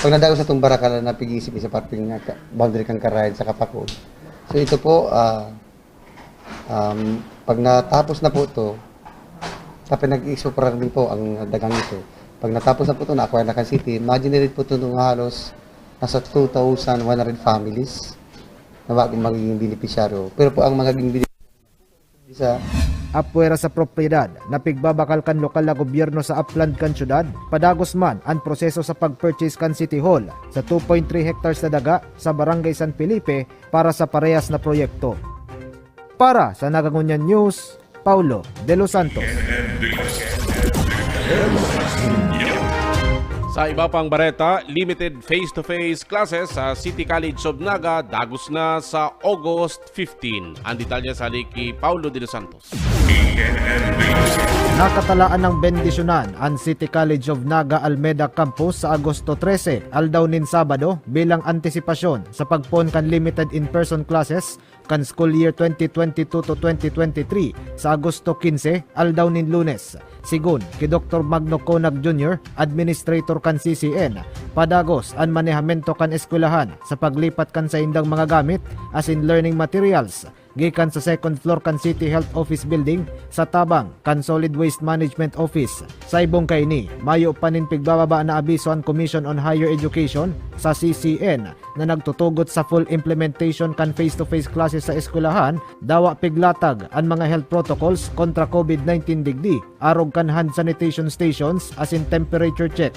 pag nadagos sa itong Barakalan na pig-iisip sa parting, ah, ka-, boundary kan Karayan sa Kapakol. So ito po, ah, um, pag natapos na po ito, tapos nag-explore din po ang dagang ito. Pag natapos na po ito, na-acquire na kan city, ma-generate po ito ng halos nasa two thousand one hundred families na magiging beneficiaryo. Pero po ang magiging beneficiaryo sa apwera sa propiedad na pigbabakal kan lokal na gobyerno sa upland kan syudad, padagos man an proseso sa pag-purchase kan City Hall sa two point three hectares na daga sa Barangay San Felipe para sa parehas na proyekto. Para sa Nagangunyan News, Paulo de los Santos. Sa iba pang bareta, limited face-to-face classes sa City College of Naga dagos na sa August fifteen. Ang detalye sa hali ki Paulo de los Santos. Nakatalaan ng bendisyonan ang City College of Naga Almeda Campus sa Agosto trese, aldaw nin Sabado, bilang antisipasyon sa pagpoon kan limited in-person classes kan school year twenty twenty-two to twenty twenty-three sa Agosto quince, aldaw nin Lunes. Sigon ki Doktor Magno Conag Junior, Administrator kan C C N, padagos an manehamento kan eskwelahan sa paglipat kan saindang mga gamit asin learning materials gikan sa second floor kan City Health Office Building sa tabang kan Solid Waste Management Office. Saibong kaini, mayo pa nin pigbababa na abiso an Commission on Higher Education sa C C N na nagtutugot sa full implementation kan face-to-face classes sa eskwelahan, dawa piglatag an mga health protocols kontra COVID nineteen digdi, arog kan hand sanitation stations asin temperature check.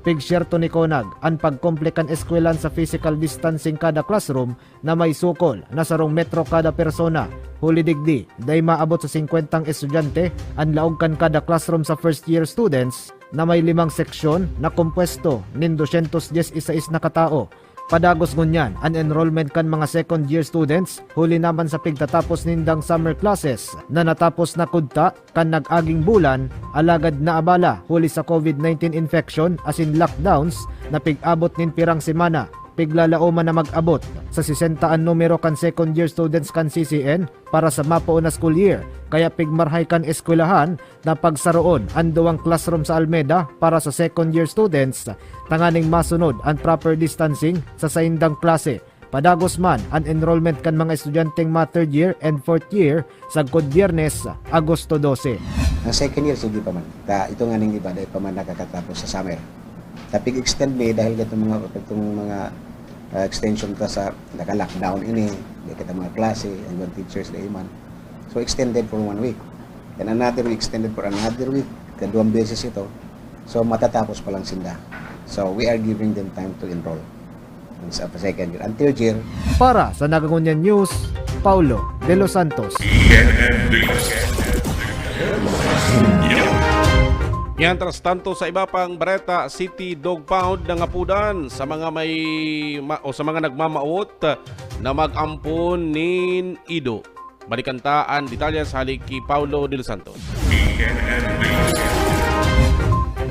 Pigsyerto ni Conag an pagkumple kan eskwelahan sa physical distancing kada classroom na may sukol na sarong metro kada persona. Huli digdi, dai maabot sa singkwentang estudyante an laog kan kada classroom sa first year students na may limang seksyon na kompuesto nin dosyentos dyes y sais na katao. Padagos ngunyan an enrollment kan mga second year students huli naman sa pigtatapos nindang summer classes na natapos na kudta kan nag-aging bulan, alagad naabala huli sa COVID nineteen infection asin lockdowns na pig-abot nin pirang semana, piglalaoman na mag-abot sa sesenta an numero kan second year students kan C C N para sa mapoon na school year, kaya pigmarhay kan eskwelahan na pagsaroon an duwang classroom sa Almeda para sa second year students, tanganing masunod an proper distancing sa saindang klase. Padagos man an enrollment kan mga estudyanteng ma third year and fourth year sagkod Biyernes, Agosto dose. Ang second year, sige pa man. Ta, ito nga ning iba, dahil pa man nakakatapos sa summer. Tapig extend mi dahil gatong mga, gatong mga, ah, extension ta sa naka-lockdown ini, di kita mga klase, ang mga teachers, di man. So, extended for one week. And another week, extended for another week. Kaduwang beses ito. So, matatapos pa lang sinda. So, we are giving them time to enroll. Sa second year. Ang third year. Para sa Nagangunyan News, Paulo de los Santos. Mientras tanto, sa iba pang bareta, City Dog Pound nangapudan sa mga may ma-, o sa mga nagmamawot na mag-ampon nin ido. Balikan ta an detalye sa hali ki Paulo de los Santos.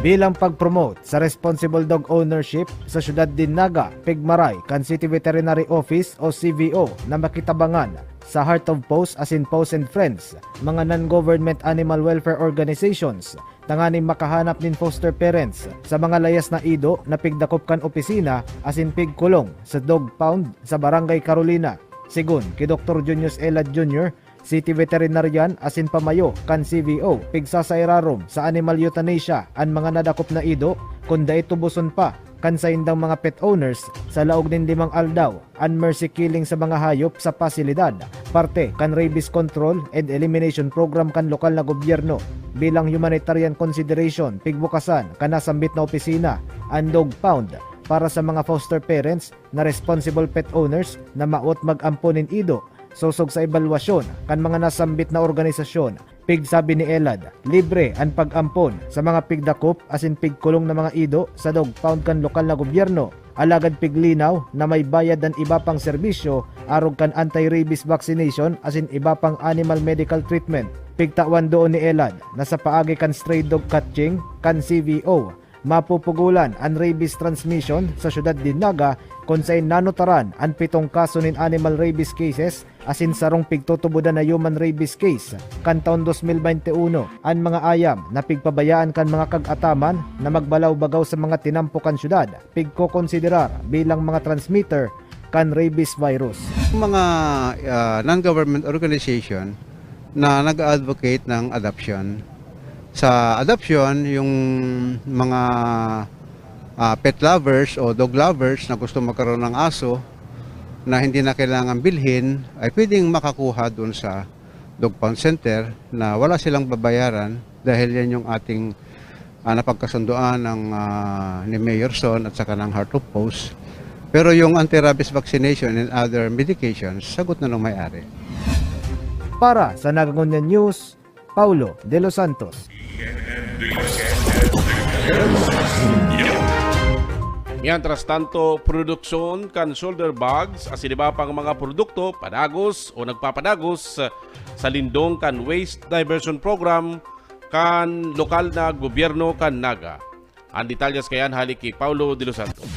Bilang pag-promote sa responsible dog ownership sa siyudad nin Naga, pigmaray kan City Veterinary Office o C V O na makitabangan sa Heart of Paws asin Paws and Friends, mga non-government animal welfare organizations, tanganing makahanap nin foster parents sa mga layas na ido na pigdakop kan opisina asin pigkulong sa dog pound sa Barangay Carolina. Segun ki Doktor Junius Elad Junior, City Veterinarian asin pamayo kan C V O, pigsasairarom sa animal euthanasia an mga nadakop na ido kun dai tuboson pa kan saindang mga pet owners sa laog nin limang aldaw an mercy killing sa mga hayop sa pasilidad, parte kan Rabies Control and Elimination Program kan lokal na gobyerno. Bilang humanitarian consideration, pigbukasan kan nasambit na opisina an dog pound para sa mga foster parents na responsible pet owners na mawot mag-ampon nin ido. Sosog sa ebalwasyon kan mga nasambit na organisasyon, pigsabi ni Elad, libre an pag-ampon sa mga pigdakop asin pigkulong na mga ido sa dog pound kan lokal na gobyerno. Alagad piglinaw na may bayad an iba pang serbisyo arog kan anti-rabies vaccination asin iba pang animal medical treatment. Pigtawan doon ni Elad na sa paagi kan stray dog catching kan C V O, mapupugolan an rabies transmission sa siyudad nin Naga, kun saen nanotaran an pitong kaso nin animal rabies cases asin sarong pigtutubodan na human rabies case kan taon dos mil baynte uno. An mga ayam na pigpabayaan kan mga kag-ataman na magbalaw-bagaw sa mga tinampo kan syudad, pigkokonsiderar bilang mga transmitter kan rabies virus. Yung mga, ah, non-government organization na nag-a-advocate ng adoption. Sa adoption, yung mga, ah, pet lovers o dog lovers na gusto magkaroon ng aso na hindi na kailangan bilhin ay pwedeng makakuha dun sa Dog Pound Center na wala silang babayaran dahil yan yung ating, ah, napagkasundoan ng, ah, ni Mayor Son at saka ng Heart of Paws. Pero yung anti-rabies vaccination and other medications, sagot na ng may-ari. Para sa Nagangunyan News, Paulo de los Santos. Mientras tanto, produksyon kan shoulder bags asin iba pang mga produkto padagos o nagpapadagos sa lindong kan Waste Diversion Program kan lokal na gobyerno kan Naga. An detalyes kaiyan hali ki Paulo de los Santos.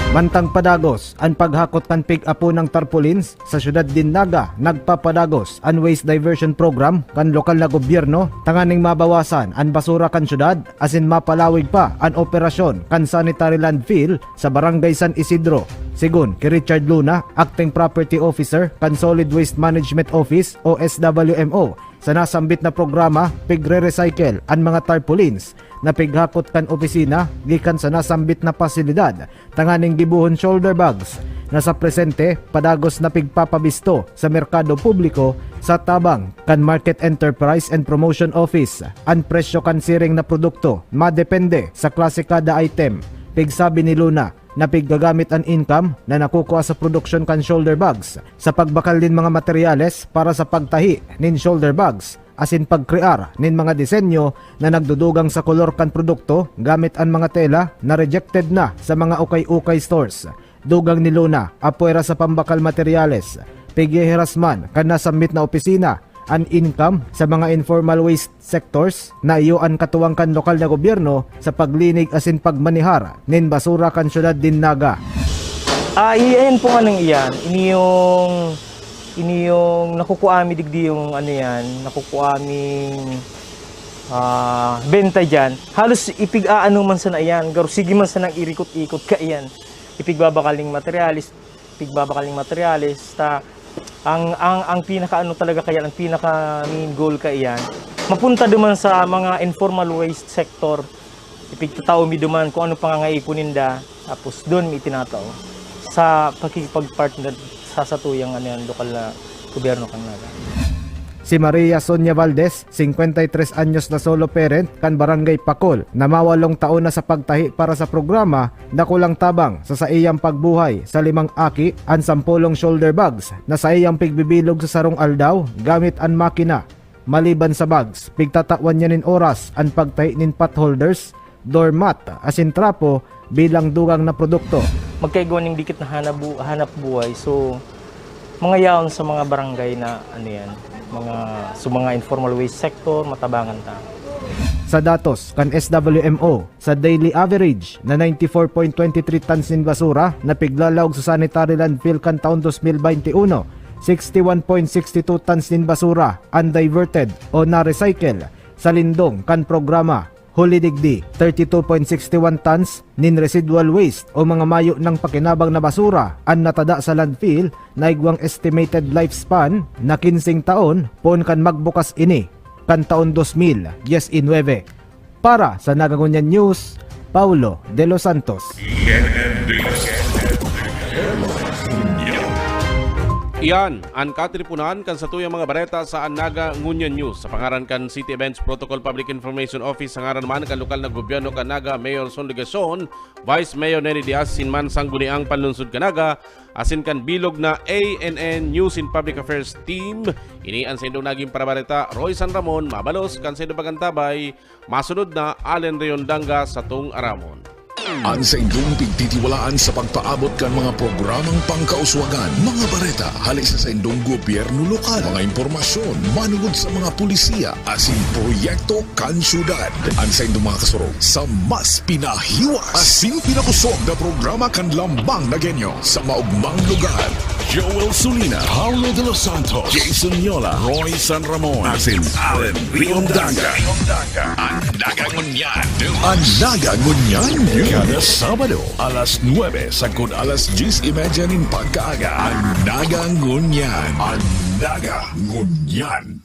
Mantang padagos an paghakot kan pig-apo ng tarpaulins sa syudad nin Naga, nagpapadagos an waste diversion program kan lokal na gobyerno tanganing mabawasan an basura kan syudad asin mapalawig pa an operasyon kan sanitary landfill sa Barangay San Isidro. Segun ki Richard Luna, Acting Property Officer kan Solid Waste Management Office o S W M O, sa nasambit na programa, pigre-recycle an mga tarpaulins na pighakot kan opisina gikan sa nasambit na pasilidad tanganing gibohon shoulder bags na sa presente padagos na pigpapabisto sa merkado publiko sa tabang kan Market Enterprise and Promotion Office. An presyo kan siring na produkto madepende sa klase kada item. Pigsabi ni Luna na piggagamit an income na nakukua sa produksyon kan shoulder bags sa pagbakal nin mga materyales para sa pagtahi nin shoulder bags asin pagkrear nin mga disenyo na nagdudugang sa kolor kan produkto gamit an mga tela na rejected na sa mga ukay-ukay stores. Dugang ni Luna, apwera sa pambakal materyales, pigheheras man kan nasambit na opisina an income sa mga informal waste sectors na iyo an katuwang kan lokal na gobyerno sa paglinig asin pagmanehar nin basura kan syudad nin Naga. Ah, i-, ayan po, anong iyan? Ini yung, ini yung nakukuha mi digdi yung ano yan, nakukuha ming, ah, benta dyan. Halos ipig-aano man sana yan, garo sige man sana irikot-ikot ka yan. Ipigbabakal ning materyales, ipigbabakal ning materyales, ta ang, ang, ang pinaka ano talaga kaya, ang pinaka main goal kaya, mapunta duman sa mga informal waste sector. Ipigtatao mi duman kung ano pangangaipon ninda, tapos doon mi itinatao sa pakikipag-partner sa satuyang ano yan, lokal na gobyerno kan Naga. Si Maria Sonia Valdez, singkwenta y tres anyos na solo parent kan Barangay Pacol, na mawalong taon na sa pagtahi para sa programa, dakulang tabang sa saiyang pagbuhay sa limang aki an sampolong shoulder bags na saiyang pigbibilog sa sarong aldaw gamit an makina. Maliban sa bags, pigtatawan niya nin oras an pagtahi nin pot holders, doormat, asin trapo bilang dugang na produkto. Magkaigwa ning dikit na hanap bu-, hanap buhay. So, mga yaon sa mga barangay na, ano yan, mga, sa mga informal waste sector, matabangan ta. Sa datos kan S W M O, sa daily average na ninety-four point twenty-three tons nin basura na piglalaog sa sanitary landfill kan taon dos mil baynte uno, sixty-one point sixty-two tons nin basura an diverted o na-recycle sa lindong kan programa. Huli digdi, thirty-two point sixty-one tons nin residual waste o mga mayo nang pakinabang na basura an natada sa landfill na igwang estimated lifespan na kinseng taon poon kan magbukas ini kan taon dos mil dies y nuebe. Para sa Naga Ngunyan News, Paulo de los Santos. Iyan an katiponan kan satuyang mga bareta sa Naga Ngunyan News. Sa pangaran kan City Events Protocol Public Information Office, sa ngaran man kan lokal na gobyerno kan Naga, Mayor Son Legacion, Vice Mayor Neny Diaz, asin man Sangguniang Panlungsod kan Naga, asin kan bilog na A N N News and Public Affairs Team, ini an saindong naging parabareta, Roy San Ramon, mabalos kan saindong pagantabay. Masunod na, Allen Riondanga, satong aramon. An saindong pigtitiwalaan sa pagpaabot kan mga programang pangkauswagan, mga bareta hale sa saindong gobyerno lokal, mga impormasyon manungod sa mga polisiya asin proyekto kan syudad. An saindong mga kasurog sa mas pinahiwas asin pinakusog na programa kan Lambang na Genyo sa maogmang lugar. Joel Sulina, Paulo de los Santos, Jason Yola, Roy San Ramon, asin Allen Riondanga. An Naga Ngunyan. An Naga Ngunyan News. Kada Sabado, alas nuebe sagkod alas dyes y media nin pagkaaga. An Naga Ngunyan. An Naga Ngunyan.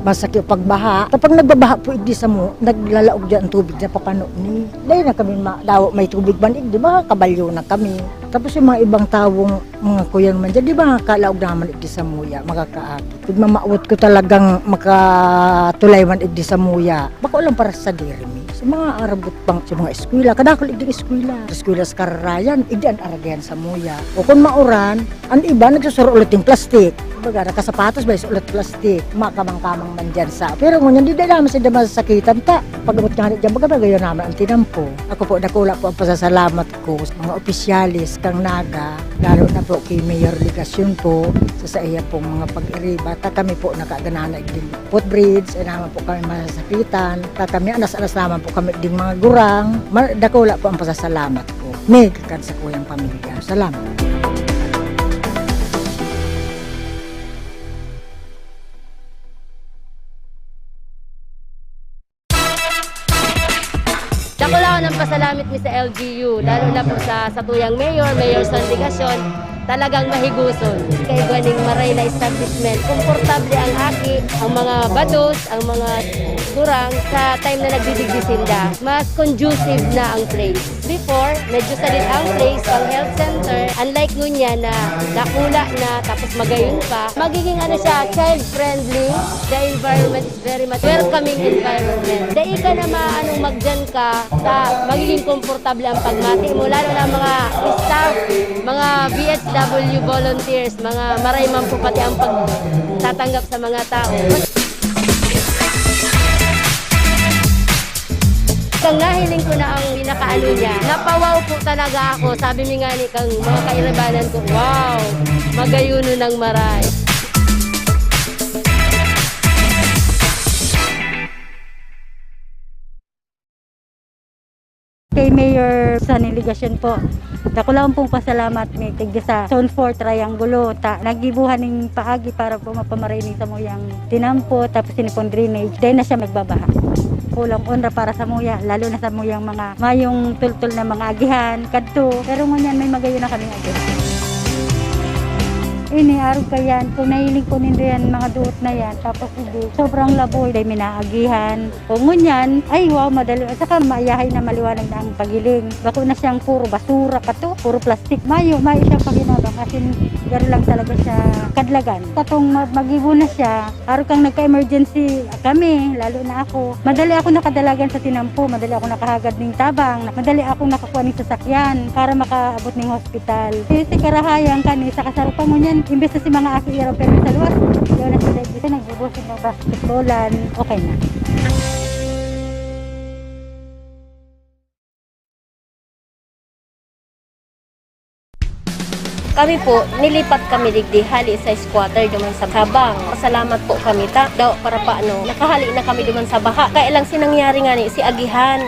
Masakit pagbaha. Kapag nagbabaha po igdi samo, naglalaog diyan ang tubig na papano ni. Dahil na kami ma-, daw may tubig man igdi, makakabalyo na kami. Tapos yung mga ibang tawong mga kuyan man dyan, di ba, kalaog naman igdi samuya, makakaagi. Pagmamawot ko talagang makatulay man igdi samuya. Bako lang para sa diri mi. Sa mga arabot pang, sa mga eskwela, kadakol igdi eskwela. Sa eskwela sa Kararayan, igdi an aragihan samuya. O kung mauran, an iba nagsusuro ulit yung plastic. Kumbaga, nakasapatos ba, ulit plastic. Makamang-kamang man dyan sa. Pero ngunyan, di na naman sila masasakitan ta. Pag-abot nga ni dyan, baga, baga yun naman ang tinampo. Ako po, dakula po ang pasasalamat ko sa mga opisyales kang Naga, lalo na po kay Mayor Legacion po, sa, sa iya pong mga pag-iriba. Ta kami po nakaganana igding footbridge, ay naman po kami masasakitan. Ta kami, anas-anas naman po kami igding mga gurang. Ma-, dakula po ang pasasalamat ko. May kakan sa kuyang pamilya. Salamat. Dakula ko ng pasalamit mi sa L G U, lalo na po sa satuyang mayor, Mayor Son Legacion. Talagang mahiguson. Kaigwa ning maray na establishment. Komportable ang aki, ang mga bados, ang mga gurang sa time na nagdidigdi sinda. Mas conducive na ang place. Before, medyo sadit ang place, pang health center. Unlike ngunyan na dakula na, tapos magayon pa. Magiging ano siya, child-friendly, the environment very much welcoming environment. Dai ka na maanong magdiyan ka, ta magiging komportable ang pagmati mo, lalo na mga staff, mga V H W volunteers, mga maray man po pati ang pagtatanggap sa mga tao. Kang nahiling ko na ang pinakaano niya, napawaw po talaga ako. Sabi mi nga ni kang mga kairibanan ko, "Wow, magayuno ng maray." Kay Mayor Sonny Legacion po, dakulaon pong pasalamat mi tigdi sa Zone four Triangulo, ta naggibohan ning paagi para po mapamaray ning samuyang tinampo, tapos ini pong drainage, dai na siya magbabaha. Kulang onra para samuya, lalo na samuyang mga mayong tultol na mga agihan, kadto. Pero ngunyan may magayon na kami agihan. Ini, arog kayan, kung nahiling po nindo yan, mga duot na yan, tapos hindi, sobrang laboy, dai minaagihan. O ngunyan, ay wow, madali, saka mayahay na maliwanag na ang pagiling. Bako na siyang puro basura pa to, puro plastic. Mayo, mayo siyang paginabang, as in, garo lang talaga siya kadlagan. Katong ma-, magibo na siya, Arog kang nagka-emergency kami, lalo na ako. Madali ako nakadalagan sa tinampo, madali ako nakahagad ning tabang, madali akong nakakuha ning sasakyan para makaabot ning hospital. Si, si Karahayan kani, sa kasaro pa ngunyan, imbes na si mga aki iraw pero sa luwas, yun na sila dito, nagbubusog ng basketballan, okay na. Kami po, nilipat kami digdi hali sa squatter duman sa Sabang. Pasalamat po kami ta, daw para paano, nakahali na kami duman sa baha. Kaya lang si nangyari nga ni, si agihan.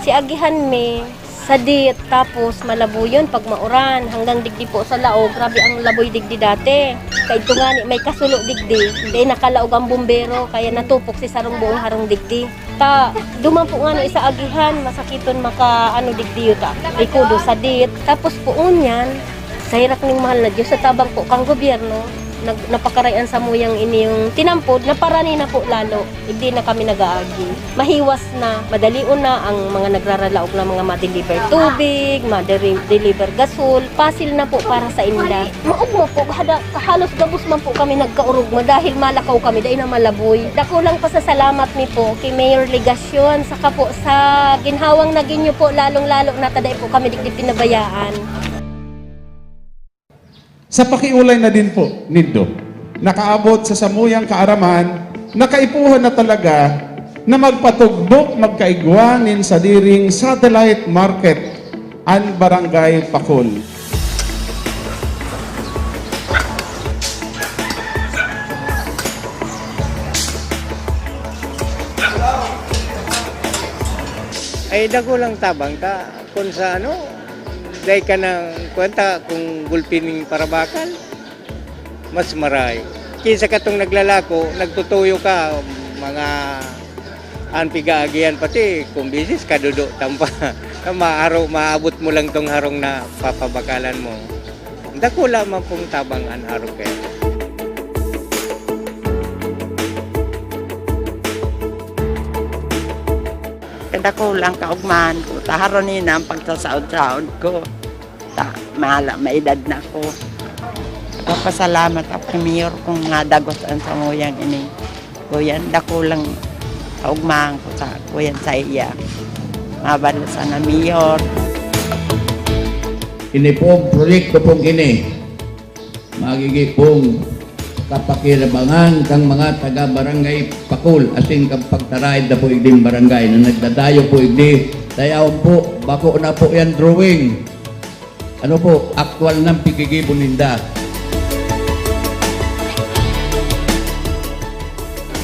Si agihan mi, sadit, tapos malabuyon pag mauran. Hanggang digdi po sa laog, grabe ang laboy digdi dati. Kaidto nga ni, may kasulo digdi. Dahil nakalaog ang bumbero, kaya natupok si sarong buong harong digdi. Ta, duman po nga na isa agihan, masakiton maka, ano, digdiyo ta. Ay kudo, sadit. Tapos po ngunyan, sa herak ning mahal na Diyos, sa tabang po kang gobyerno, nag-, napakarayan sa muyang ini yung tinampod, naparani na po lalo. Hindi na kami nag-aagi. Mahiwas na, madalion na ang mga nagraralaog na mga ma-deliver tubig, ma-deliver gasol. Pasil na po para sa inda. Maugma po, hada, halos gabos man po kami nagkaurugma dahil malakaw kami, dahil na malaboy. Dakulang pasasalamat mi po kay Mayor Legacion, saka po sa ginhawang nagin niyo po, lalong-lalo na ta dai po kami digdi pinabayaan. Sa pakiulay na din po nindo, nakaabot sa samuyang kaaraman, nakaipuhan na talaga na magpatugbok, magkaigwa nin sadiring satellite market an Barangay Pakol. Ay, dakulang tabang ta kun sa ano, dai ka na, kuwan ta, kung gulpi ning parabakal. Mas maray. Kinsa katong naglalako, nagtutuyo ka, mga an pigaagihan pati, kung bisis, kadudo tampa. Maaro, maabot mo lang tong harong na papabakalan mo. Dakula man pong tabang an harong kayo. Dakulang kaugmahan ko, ta harani na ang pagsasaod-saod ko. Ta, mahala, maedad na ko. Papasalamat ako kay Mayor kung nadagos an samuyang ini. Kuyan, dakulang kaugmahan ko sa kuyan sa iya. Mabalo sana, Mayor. Ini pong proyekto pong ini, magigi pong kapakinabangan kan mga taga Barangay Pakul, asin kan pagtaraid na po igding barangay na nagdadayo po igdi. Dayawon po, bako na po yan drawing. Ano po, aktual nang pigigibo ninda.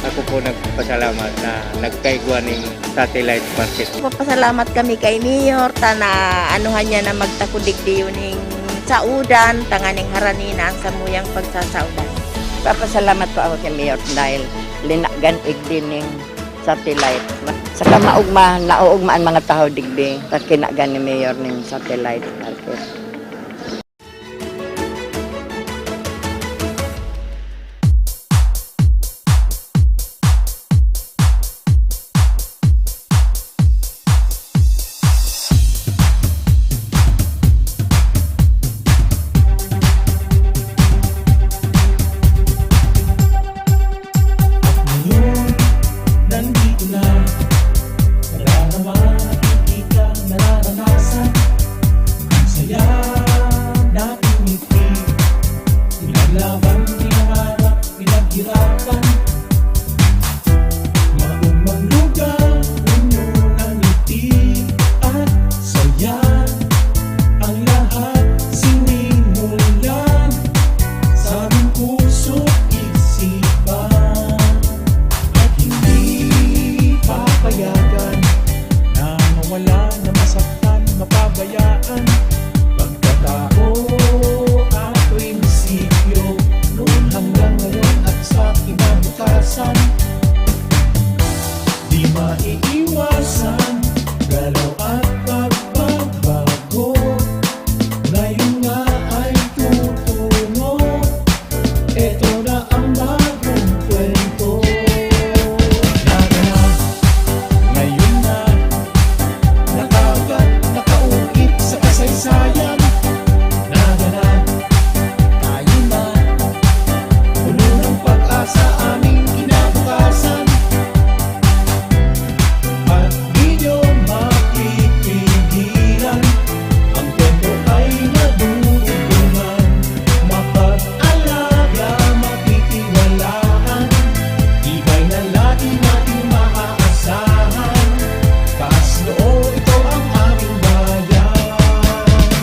Ako po nagpapasalamat na nagkaigwa ning satellite market. Papasalamat kami kay Mayor, ta na anuhan niya na magtakod digdi ning saudan, tanganing harani na ang samuyang pagsasaodan. Papasalamat po ako kay Mayor dahil linagan igdi ning satellite. Saka maugma, nauugma an mga tawo digdi, ta kinagan ni Mayor ning satellite market. At ngayon, nandito na. Wala namang nakikita, nararanasan. Ang saya nating ngiti. Pinaglaban, pinangarap, pinaghirapan. Maugmang lugar, puno ng ngiti at saya. Ang lahat sinimulan sa aming puso't isipan. At hindi papayagan na mawala, na masaktan, mapabayaan. Pagkatao at prinsipyo, noon hanggang ngayon at sa kinabukasan. Di maiiwasan, galaw at pagbabago. Ngayon nga ay tutungo. Eto na ang bagong kwento. Naganap, ngayon na, nakaugat, nakauukit sa kasaysayan. Naganap, tayo na, puno ng pag-asa aming kinabukasan. At di nyo mapipigilan, ang kwento ay nadudugtungan. Mapag-alaga, matitiwalaan, tibay na lagi nating maaasahan. Taas noo, ito ang aming bayan.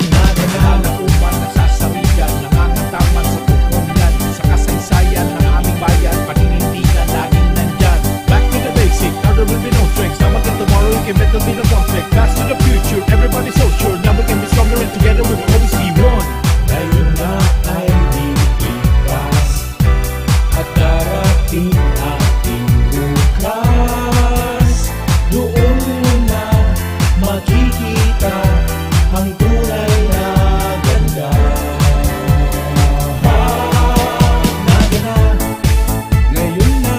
Naganap, nauman, nasasarigan, nangangataman sa pupunlan, sa kasaysayan ng aming bayan, paninindigan, laging nandyan. Back to the basic, now there will be no tricks. Now again tomorrow, you can bet there'll be no conflict. Past to the future, everybody so sure. Now we can be stronger and together we will always be one. Ngayon na ay lilipas at darating ating bukas. Doon mo na makikita ang tunay na ganda. Naganap, ngayon na.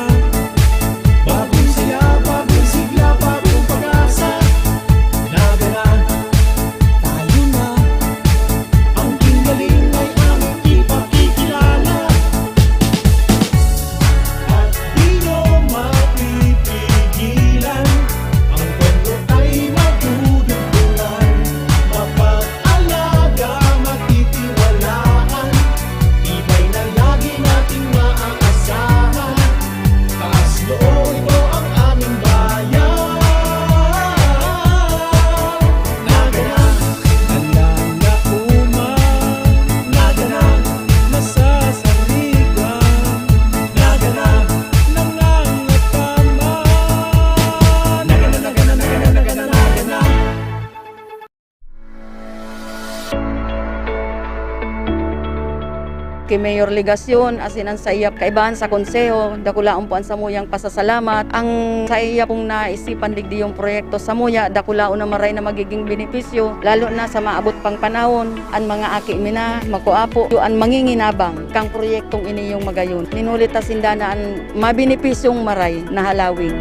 Bagong saya, bagong sigla, bagong pag-asa. Naganap, tayo na. Ang tinggaling ay aming ipakikilala. At di nyo mapipigilan. Ang kwento ay madudugtungan. Mapag-alaga, matitiwalaan. Tibay na lagi nating maaasahan. Taas noo, ito ang aming bayan. Naganap, nalalakuman. Naganap, nasasarigan. Naganap, nangangataman. Naganap, naganap, naganap, naganap, naganap. Ki Mayor Legacion, asin an saiya kaibahan sa konseho, dakulaon po an samuyang pasasalamat. Ang saiya pong naisipan digdiyong proyekto samuya, dakulaon na maray na magiging benepisyo, lalo na sa maabot pang panahon, an mga aki mi na, makua po, an manginginabang kang proyektong ini yung magayon. Ninulit ta sinda na an mabenepisyong maray na halawig.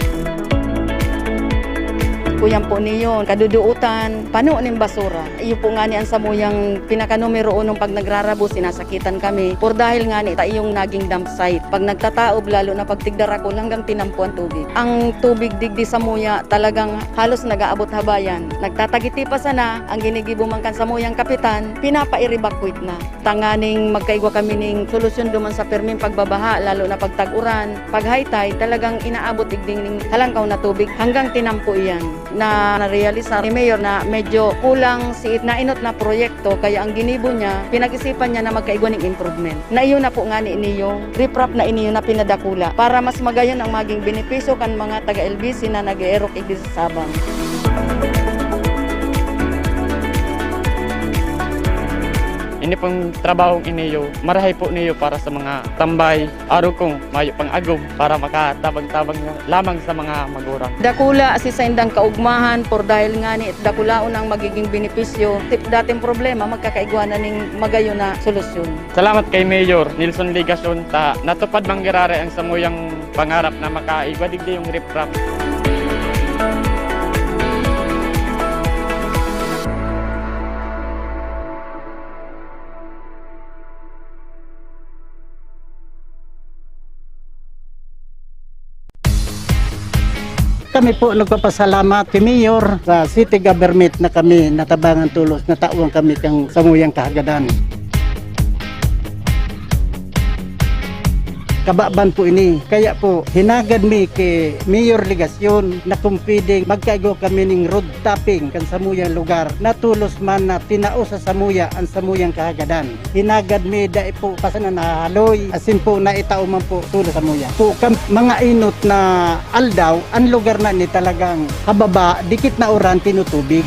Kuyan po niyo, kaduduotan, pano nin basura. Iyo po ngani ang samuyang pinakanumero unong pag nagrarabo, sinasakitan kami. Por dahil ngani ta iyong naging dump site. Pag nagtataob, lalo na pag tigdarakol, hanggang tinampo ang tubig. Ang tubig digdi samuya talagang halos nag-aabot habayan. Nagtatagiti pa sana, ang ginigibo man kan samuyang kapitan, pinapa-evacuate na. Tanganing magkaigwa kami ning solusyon duman sa perming pagbabaha, lalo na pag tag-uran. Pag high tide, talagang inaabot digdi ning halangkaw na tubig hanggang tinampo iyan. Na narealisar ni Mayor na medyo kulang si nainot na proyekto, kaya ang ginibo niya, pinag-isipan niya na magkaigwa ning improvement. Na iyo na po ngani niyong riprap na iniyo na pinadakula para mas magayon ang maging benepisyo kan mga taga-L B C na nag-eerok igdi sa Sabang. Ini pong trabahong iniyo, marahay po niyo para sa mga tambay, arog kong mayo pang agom para makatabang-tabang lamang sa mga magurang. Dakula si saindang kaugmahan, por dahil ngani dakulaon ang magiging benepisyo, tip dating problema, magkakaigwa na ning magayon na solusyon. Salamat kay Mayor Nelson Legacion ta natupad man giraray ang samuyang pangarap na makaigwa digdi yung riprap. Kami po nagpapasalamat kay Mayor sa city government na kami natabangan tolos, natawan kami kang samuyang kahagadan. Kababan po ini. Kaya po, hinagad mi ki Mayor Legacion na kung pwede magkaigwa kami ning road tapping kan samuyang lugar na tolos man na tinao sa samuya ang samuyang kahagadan. Hinagad mi dai po pa sana nahahaloy, asin po naitao man po tolos samuya. Po kan mga inot na aldaw, ang lugar na ni talagang hababa, dikit na uran, tinutubig.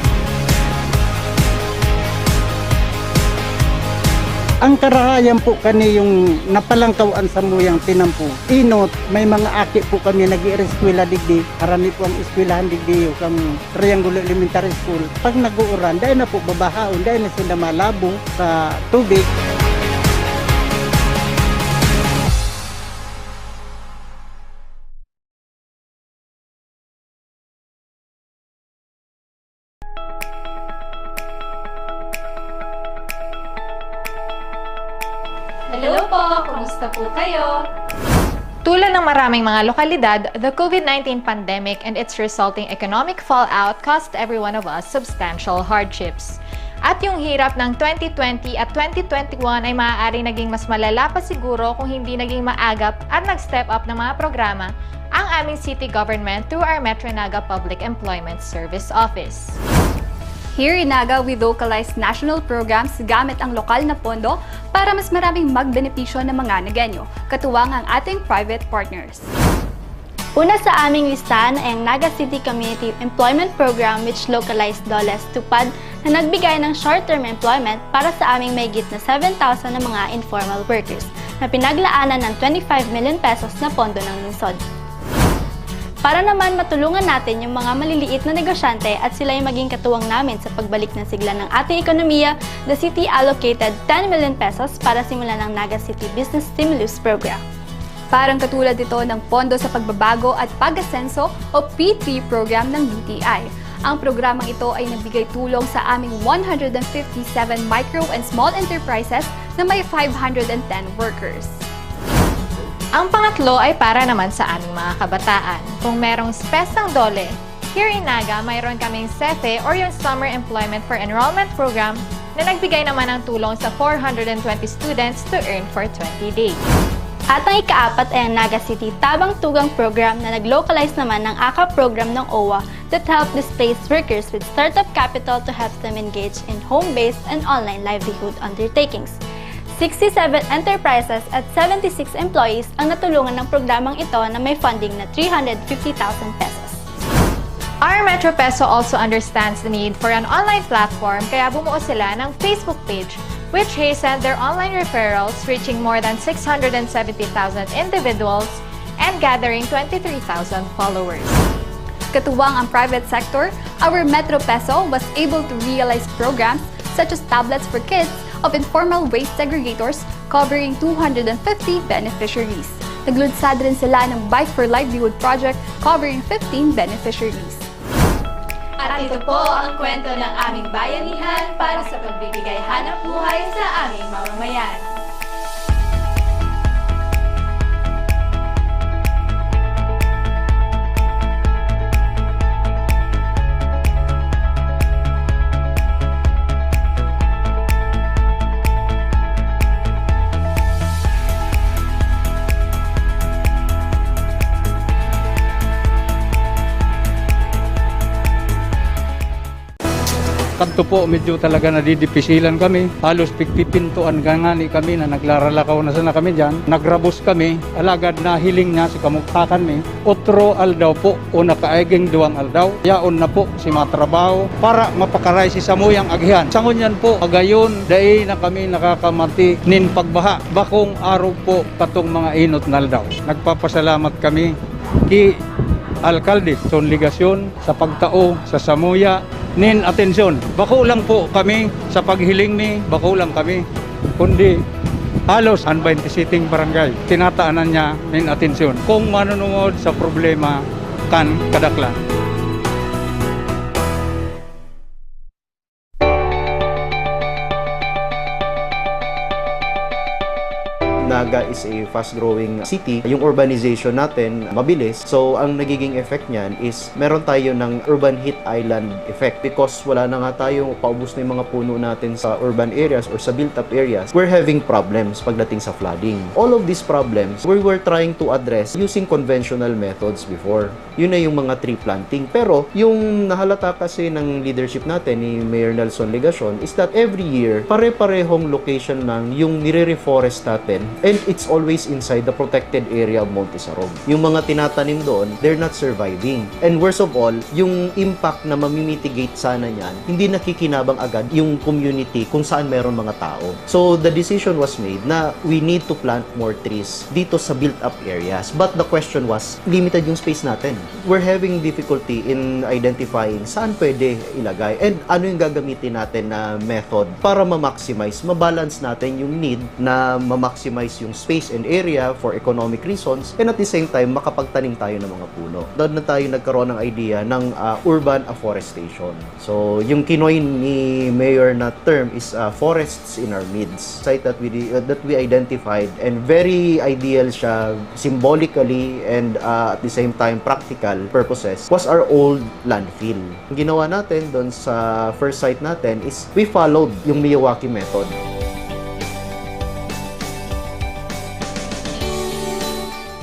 Ang karahayan po kani yung napalangkaw an samuyang tinampo. Inot, may mga aki po kami nag-iireskwela digdi. Harani po ang eskwelahan digdi, yung kang Triangulo Elementary School. Pag nag-uuran, dai na po babahaon, dai na sila malabo sa tubig. Hello po! Kumusta po kayo? Tulad ng maraming mga lokalidad, the COVID nineteen pandemic and its resulting economic fallout caused every one of us substantial hardships. At yung hirap ng twenty twenty at twenty twenty-one ay maaaring naging mas malala pa siguro kung hindi naging maagap at nag-step up ng mga programa ang aming city government through our Metro Naga Public Employment Service Office. Here in Naga, we localize national programs gamit ang lokal na pondo para mas maraming magbenepisyo ng mga Nagueño, katuwang ang ating private partners. Una sa aming listahan ay ang Naga City Community Employment Program, which localized DOLE's TUPAD, na nagbigay ng short-term employment para sa aming mahigit na seven thousand na mga informal workers na pinaglaanan ng twenty-five million pesos na pondo ng lungsod. Para naman matulungan natin yung mga maliliit na negosyante at sila'y maging katuwang namin sa pagbalik ng sigla ng ating ekonomiya, the city allocated ten million pesos para simulan ang Naga City Business Stimulus Program. Parang katulad ito ng Pondo sa Pagbabago at Pag-asenso o P three program ng D T I. Ang programang ito ay nagbigay tulong sa aming one hundred and fifty-seven micro and small enterprises na may five hundred and ten workers. Ang pangatlo ay para naman sa aming mga kabataan. Kung merong SPES ang DOLE, here in Naga, mayroon kaming SEFE or yung Summer Employment for Enrollment Program na nagbigay naman ng tulong sa four hundred and twenty students to earn for twenty days. At ang ikaapat ay ang Naga City Tabang Tugang Program na nag-localize naman ng AKAP program ng OWWA that help displaced workers with startup capital to help them engage in home-based and online livelihood undertakings. Sixty-seven enterprises at seventy-six employees ang natulungan ng programang ito na may funding na three hundred fifty thousand pesos. Our Metro Peso also understands the need for an online platform, kaya bumuo sila ng Facebook page, which hastened their online referrals, reaching more than six hundred and seventy thousand individuals and gathering twenty-three thousand followers. Katuwang ang private sector, our Metro Peso was able to realize programs such as tablets for kids of informal waste segregators covering two hundred and fifty beneficiaries. Naglunsad rin sila ng Bike for Livelihood project covering fifteen beneficiaries. At ito po ang kwento ng aming bayanihan para sa pagbibigay hanap buhay sa aming mamamayan. Kadto po, medyo talaga nadidipisilan kami. Halos pigpipintuan ka ngani kami na naglaralakaw na sana kami diyan. Nagrabos kami, alagad nahiling niya si kamugtakan mi. Otro aldaw po o nakaaging duwang aldaw, yaon na po si matrabaho para mapakaray si samuyang agihan. Sa ngunyan po, pagayon, dai na kami nakakamati nin pagbaha. Bakong arog po katong mga inot na aldaw. Nagpapasalamat kami ki Alkalde Son Legacion sa pagtao sa samuya nin atensyon. Bako lang po kami sa paghiling mi, bako lang kami, kundi halos an baynte seteng barangay, tinataanan niya nin atensyon kung manunungod sa problema kan kadaklan. Naga is a fast-growing city. Yung urbanization natin, mabilis. So, ang nagiging effect niyan is meron tayo ng urban heat island effect because wala na nga tayo, paubos na yung mga puno natin sa urban areas or sa built-up areas. We're having problems pagdating sa flooding. All of these problems, we were trying to address using conventional methods before. Yun na yung mga tree planting. Pero yung nahalata kasi ng leadership natin ni Mayor Nelson Legacion is that every year, pare-parehong location lang yung nire-reforest natin, and it's always inside the protected area of Monte Sarog. Yung mga tinatanim doon, they're not surviving. And worst of all, yung impact na mamimitigate sana niyan, hindi nakikinabang agad yung community kung saan meron mga tao. So the decision was made na we need to plant more trees dito sa built-up areas. But the question was, limited yung space natin. We're having difficulty in identifying saan pwede ilagay and ano yung gagamitin natin na method para ma-maximize, ma-balance natin yung need na ma-maximize yung space and area for economic reasons, and at the same time, makapagtanim tayo ng mga puno. Doon na tayo nagkaroon ng idea ng, ah, urban afforestation. So, yung kinoy ni Mayor na term is, ah, forests in our midst. Site that we di-, uh, that we identified, and very ideal siya symbolically and, ah, at the same time practical purposes, was our old landfill. Ang ginawa natin doon sa first site natin is we followed yung Miyawaki method.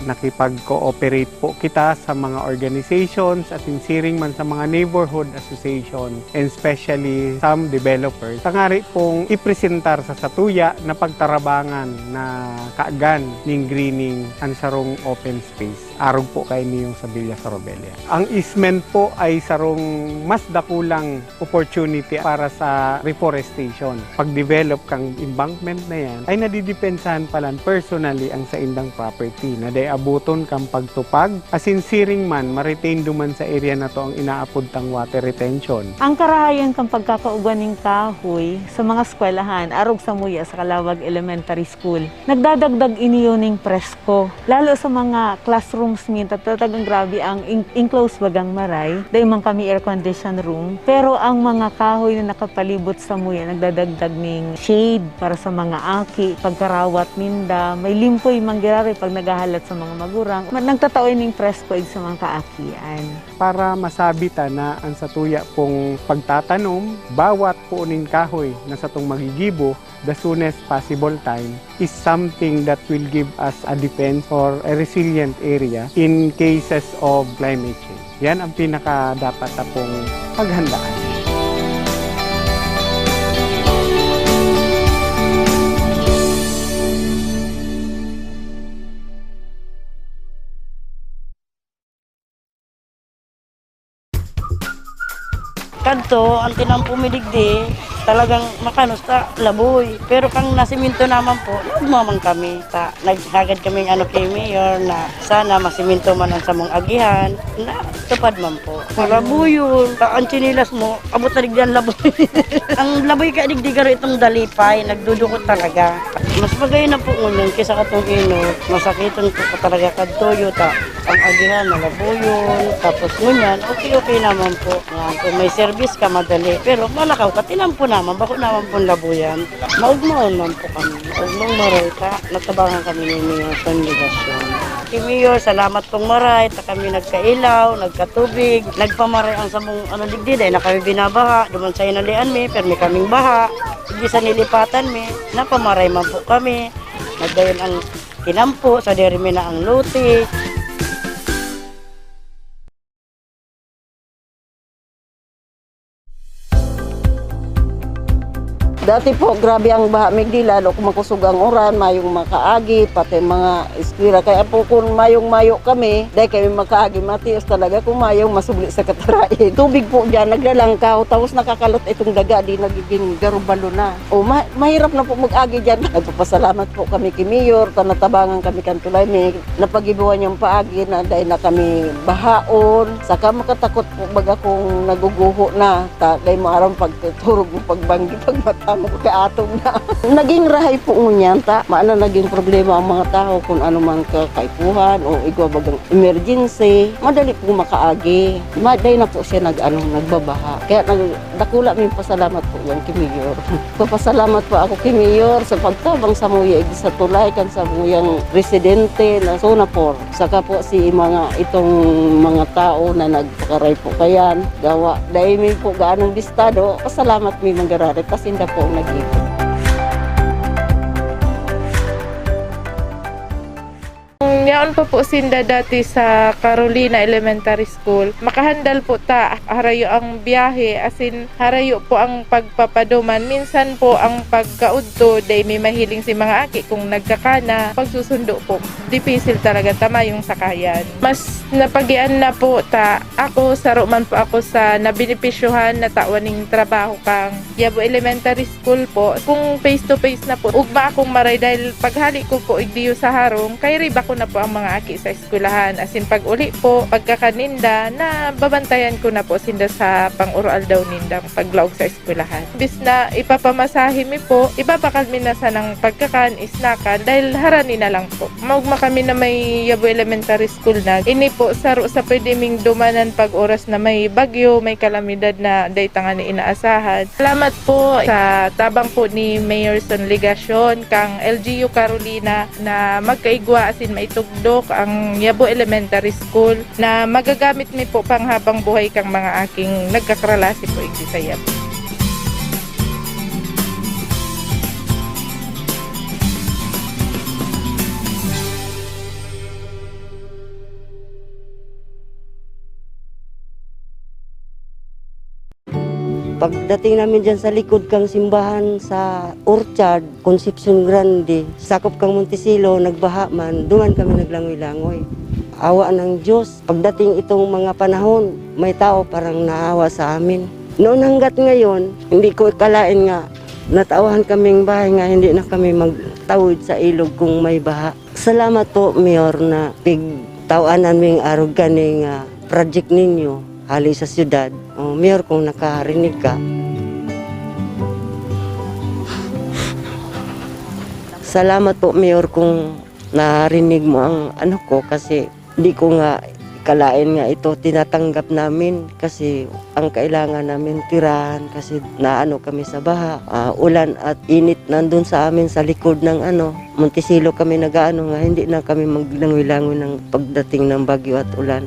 Nakipag-cooperate po kita sa mga organizations at in siring man sa mga neighborhood association, and especially some developers, tangari pong ipresentar sa satuya na pagtarabangan na kaagad ning greening an sarong open space. Arog po kaini yung sa Villa Sorobella. Ang easement po ay sarong mas dakulang opportunity para sa reforestation. Pag-develop kang embankment na yan, ay nadidepensahan palan personally ang saindang property na dai abuton kang pagtupag, asin siring man, ma-retain duman sa area na to ang inaapod tang water retention. Ang karahayan kan pagkakaugwa nin kahoy sa mga eskwelahan, arog samuya sa Calawag Elementary School, nagdadagdag ini ning presko. Lalo sa mga classrooms mi, ta-, talagang grabe ang en-, enclosed bagang maray. Dai man kami air condition room. Pero ang mga kahoy na nakapalibot samuya, nagdadagdag ning shade para sa mga aki, pagkarawat ninda. May limpoy man giraray pag naghahalat sa mga magurang. Ma-, nagtatao ning presko ig sa mga kaakian. Para masabi ta na ang satuya pong pagtatanom, bawat puon nin kahoy na satong magigibo, the soonest possible time is something that will give us a defense or a resilient area in cases of climate change. Yan ang pinaka dapat ta pong paghandaan. Kadto, ang tinampo mi digdi, talagang makanos ta, laboy. Pero kang nasimento naman po, naugma man kami. Ta, naghagad kami ano kay Mayor na sana masimento man ang samong agihan. Natupad man po. Malaboy yun. Ta, ang tsinelas mo, abot na digdi ang laboy. Ang laboy kaya digdi garo itong dalipay, nagdudukot talaga. Mas magayon na po ngunyan kaysa katong inot. Masakiton po ka talaga kadto, yuta. Ang agihan, malabuyon. Tapos ngunyan, okay-okay naman po. Nga, kung may service ka, madali. Pero malakaw ka, tinampo naman, bako naman pong labuyan. Maugmaon man po kami. Maugmaon maray ka, natabangan kami ni Mayor Son Legacion. Si Mayor, salamat pong maray, ta kami nagkailaw, nagkatubig, nagpamaray ang samong ano, digdi, dahil na kami binabaha, duman sa hinalian mi, permi kaming baha, digdi sa nilipatan mi, napamaray man po kami, nagdayon ang kinampo, sa diri mi na ang lote. Dati po, grabe ang baha, migdi, lalo kung makusog ang uran, mayong makaagi, pati mga eskwela. Kaya po, kung mayong-mayo kami, dahil kami makaagi, matios talaga kung mayong masubli sa katarain. Tubig po dyan, naglalangkaw, tapos nakakalot itong daga, di nagiging garubalo na. O, ma-, mahirap na po mag-agi dyan. Nagpapasalamat po kami kay Mayor, ta natabangan kami kan tulay, may napagibuhan niyang paagi na dai na kami bahaon. Saka makatakot po baga kung naguguho na, ta dai mo aram pagtuturog mo, pagbanggi, pagmata mo, kaatog na. Naging rahay po ngunyan, ta maana naging problema ang mga tao kung ano man kakaipuhan o igwa bagang emergency, madali po makaagi. Ma-, dai na po siya nag-ano, nagbabaha. Kaya nag-, dakula ming pasalamat po yan kay Mayor. Papasalamat po ako kay Mayor sa pagtabang sa muya sa tulay kan sa muyang residente na Sonapor. Saka po si mga itong mga tao na nagpakaray po kayan. Gawa, dai mi po gaanong bistado. Pasalamat mi manggararit, ta sinda po ang nag-ibig. Yaon pa po sinda dati sa Carolina Elementary School. Makahandal po ta, harayo ang biyahe, asin harayo po ang pagpapaduman. Minsan po ang pagkaudto, dai mi mahiling si mga aki kung nagkakana. Pagsusundo po, dipisil talaga ta mayong sakayan. Mas napagian na po ta, ako, saro man po ako sa nabenepisyohan na tawan ning trabaho kang Yabo Elementary School po. Kung face to face na po, ugma akong maray dahil paghali ko po igdiyo sa harong, kairiba ko na po ang mga aki sa eskwelahan. Asin pag-uli po, pagkakaninda, nababantayan ko na po sinda sa pang-uro-aldaw nindang paglaog sa eskwelahan. Imbis na ipapamasahe mi po, ibabakal mi na sanang pagkakan, isnakan, dahil harani na lang po. Maugma kami na may Yabo Elementary School na. Ini po, saro sa pwede ming dumanan pag oras na may bagyo, may kalamidad na dai tangani inaasahan. Salamat po sa tabang po ni Mayor Son Legacion, kang L G U Carolina, na magkaigwa asin maitugdok ang Yabo Elementary School na magagamit mi po pang habang buhay kang mga aking nagkakralasi po igdi sa Yabo. Pagdating namin diyan sa likod kang simbahan sa Orchard, Concepcion Grande, sakop kang Montecillo, nagbaha man, duman kami naglangoy-langoy. Awa ng Diyos, pagdating itong mga panahon, may tao parang naawa sa amin. Noon hanggat ngayon, hindi ko ikalain nga natauhan kaming bahay nga hindi na kami magtawid sa ilog kung may baha. Salamat po, Mayor, na pigtawanan ming arog kani nga project ninyo hali sa syudad. O, Mayor, kung nakarinig ka. Salamat po, Mayor, kung narinig mo ang ano ko, kasi di ko nga ikalain nga ito tinatanggap namin, kasi ang kailangan namin tirahan, kasi naano kami sa baha. Ah, ulan at init nandun sa amin sa likod ng ano, Montecillo kami nag-aano nga hindi na kami maglangoy-langoy ng pagdating ng bagyo at ulan.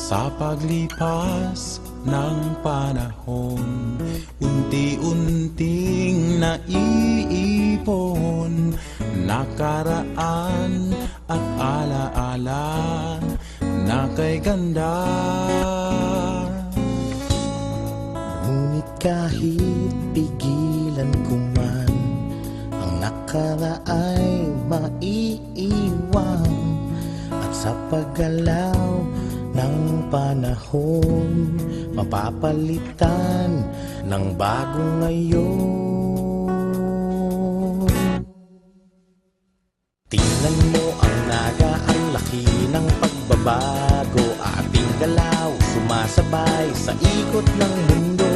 Sa paglipas ng panahon, unti-unting naiipon, nakaraan at alaala na kay ganda. Ngunit kahit pigilan ko man, ang nakaraay maiiwan. At sa paggalaw Ng panahon, mapapalitan ng bago ngayon. Tingnan mo ang Naga, ang laki ng pagbabago. Ating galaw, sumasabay sa ikot ng mundo.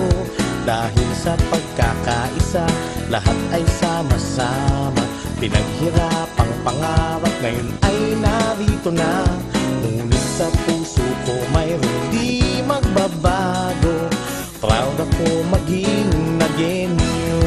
Dahil sa pagkakaisa, lahat ay sama-sama. Pinaghirapang pangarap, ngayon ay narito na. Ngunit sa puso ko, mayroong di magbabago. Proud ako maging Nagueño.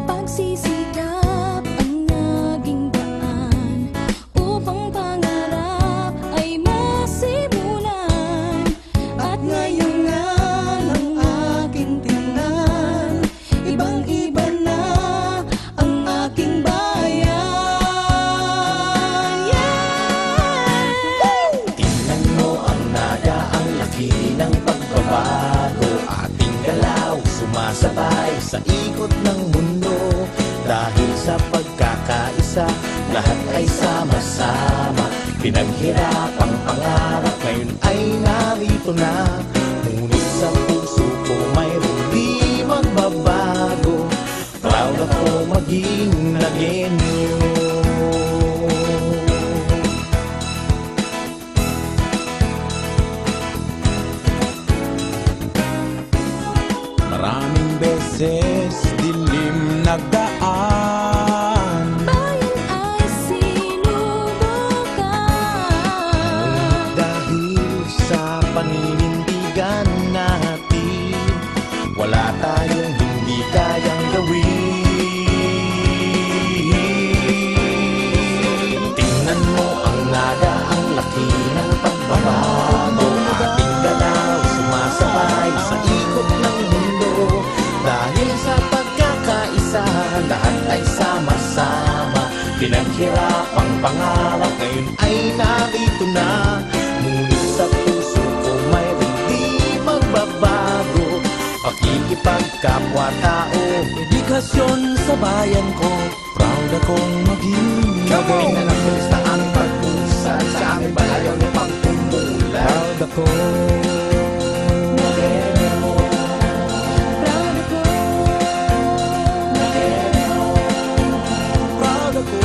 Pagsisikap ang naging daan upang pangarap ay masimulan. At ngayon nga ang aking tingnan, ibang-iba na ang aking bayan. Yeah! Tingnan mo ang Naga, ang laki ng pagbabago. Ating galaw, sumasabay sa ikot ng mundo. Dahil sa pagkakaisa, lahat ay sama-sama. Pinaghirapang pangarap, ngayon ay narito na. Ngunit sa puso ko, mayroong di magbabago. Proud ako maging Nagueño. Maraming beses dilim nagdaan. Bayan ay sinubukan. Ngunit dahil sa paninindigan natin, wala tayong hindi kayang gawin. Tingnan mo ang Naga, ang laki ng pagbabago. Ating galaw, sumasabay sa ikot ng mundo. Dahil sa pagkakaisa, lahat ay sama-sama. Pinaghirapang pangarap, ngayon ay narito na. Ngunit sa puso ko, mayroong di magbabago. Pakikipagkapwa-tao, dedikasyon sa bayan ko. Proud akong maging Nagueño. Tingnan ang pulis na aming pag-usad, sa aming bayan na pagpumulan. Proud ako. Proud ako. Proud ako.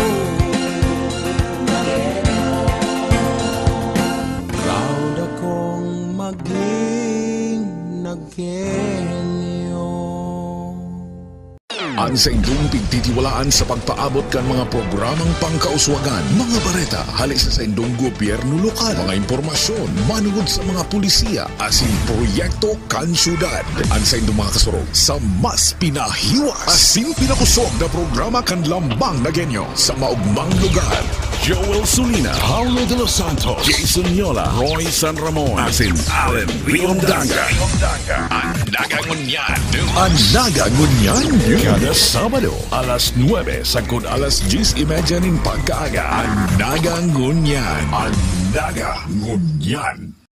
Proud akong maging Nagueño. An saindong pigtitiwalaan sa pagpaabot kan mga programang pangkauswagan, mga bareta hale sa saindong gobyerno lokal, mga impormasyon manongod sa mga polisiya asin proyekto kan syudad. An saindong mga kasurog sa mas pinahiwas asin pinakosog na programa kan Lambang Nagueño sa maogmang lugar. Joel Solina, Paulo de los Santos, Jason Yola, Roy San Ramon, asin Allen Riondanga. An Naga Ngunyan News. An Naga Ngunyan News. Kada Sabado, alas nuebe sagkod alas dyes y media nin pagkaaga. An Naga Ngunyan. An Naga Ngunyan.